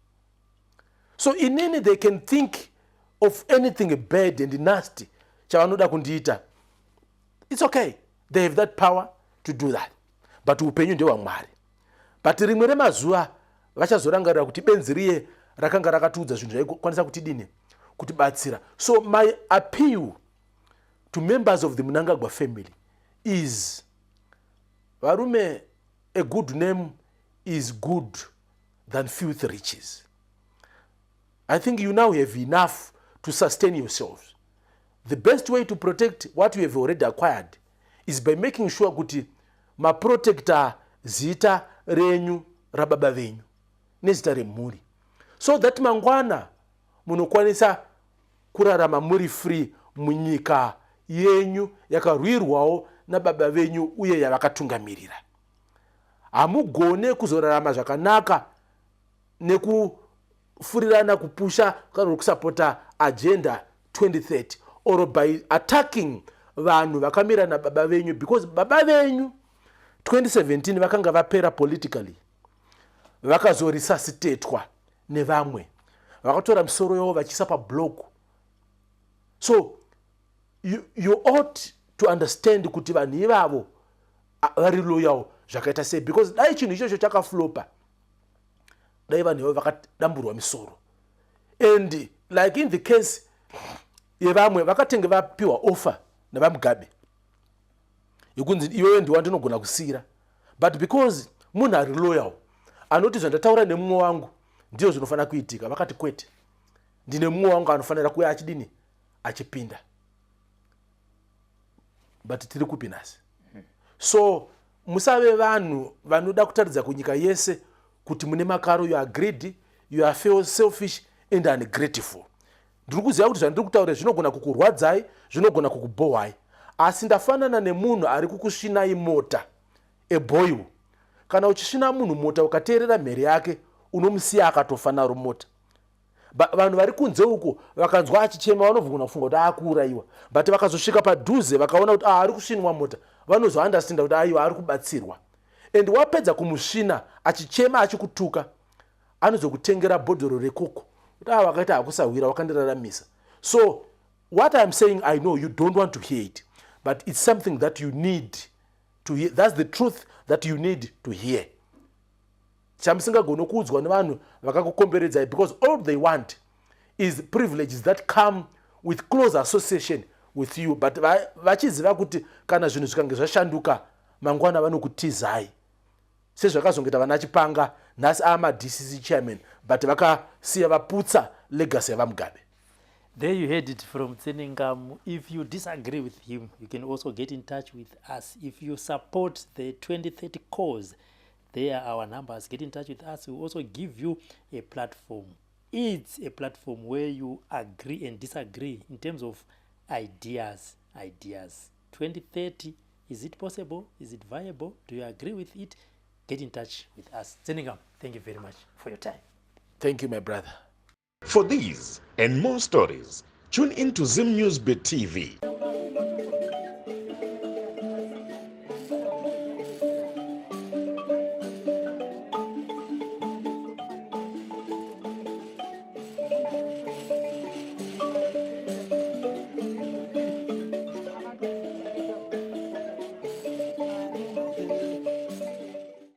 So inini, they can think of anything bad and nasty chavanoda kundiita, it's okay, they have that power to do that, but upenyu ndehwamwari. But rimwe remazuva vachazorangarira kuti benzi riye rakanga rakatiudza zvinhu zvaikwanisa kutidini, kutibatsira. So my appeal to members of the Munangagwa family is, varume, a good name is good than filthy riches. I think you now have enough to sustain yourselves. The best way to protect what you have already acquired is by making sure kuti maprotecta zita renyu, rababa venyu nezita remhuri, so that mangwana munokwanisa kurarama muri free munyika yenyu yakarwirwawo nababa venyu uye yavakatungamirira. Hamugone kuzorarama zvakanaka nekufurirana kupusha kana kusapota Agenda 2030 or by attacking vanhu vakamira nababa venyu, because baba venyu 2017 vakanga vapera politically, vakazoresuscitatwa nevamwe vakatora misoro yavo vachiisa pablock. So you ought to understand kuti vanhu ivavo vari loyal zvakaita sei, because dai chinhu ichocho chakaflopa, dai vanhu ivavo vakadamburwa misoro. And like in the case yevamwe vakatenge vapiwa offer navaMugabe yekunzi, "Iwewe ndiwa ndinogona kusiyira," but because munhu ari loyal anoti, "Zvandataura nemumwe wangu ndiyo zvinofanira kuitika," vakati, "Kwete, ndine mumwe wangu anofanira kuuya achidini, achipinda." But tiri kupi nhasi? So musave vanhu vanoda kutaridza kunyika yese kuti mune makaro. You are greedy, you are selfish and ungrateful. Ndiri kuziva kuti zvandiri kutaura zvinogona kukurwadzai, zvinogona kukubhohwai, asi ndafanana nemunhu ari kukusvinai mota eboil. Kana uchisvina munhu mota, ukateerera mhere yake, unomusiya akatofa naro mota. Vanhu vari kunze uko vakanzwa achichema, vanobvugona kufunga kuti akuurayiwa, but vakazosvika padhuze vakaona kuti, ah, ari kusvinwa mota, vanozounderstanda kuti aiwa, ari kubatsirwa. And wapedza kumusvina achichema achikutuka, anozokutengera bhodhoro reCoke kuti, "A, wakaita hakusahwira, wakandiraramisa." So what I'm saying, I know you don't want to hear it, but it's something that you need to hear. That's the truth that you need to hear, chamusingagoni kuudzwa nevanhu vakakukomberedzai, because all they want is privileges that come with close association with you, but vachiziva kuti kana zvinhu zvikange zvashanduka mangwana, vanokutizai sezvakazongoita vana Chipanga. Nhasi amaDCC chairman, but vakasiya vaputsa legacy yavaMugabe. There you heard it from Tsenengamu. If you disagree with him, you can also get in touch with us. If you support the 2030 cause, there are our numbers. Get in touch with us. We also give you a platform. It's a platform where you agree and disagree in terms of ideas. Ideas. 2030, is it possible? Is it viable? Do you agree with it? Get in touch with us. Tsenengamu, thank you very much for your time. Thank you, my brother. For these and more stories, tune in to Zim News Bit TV.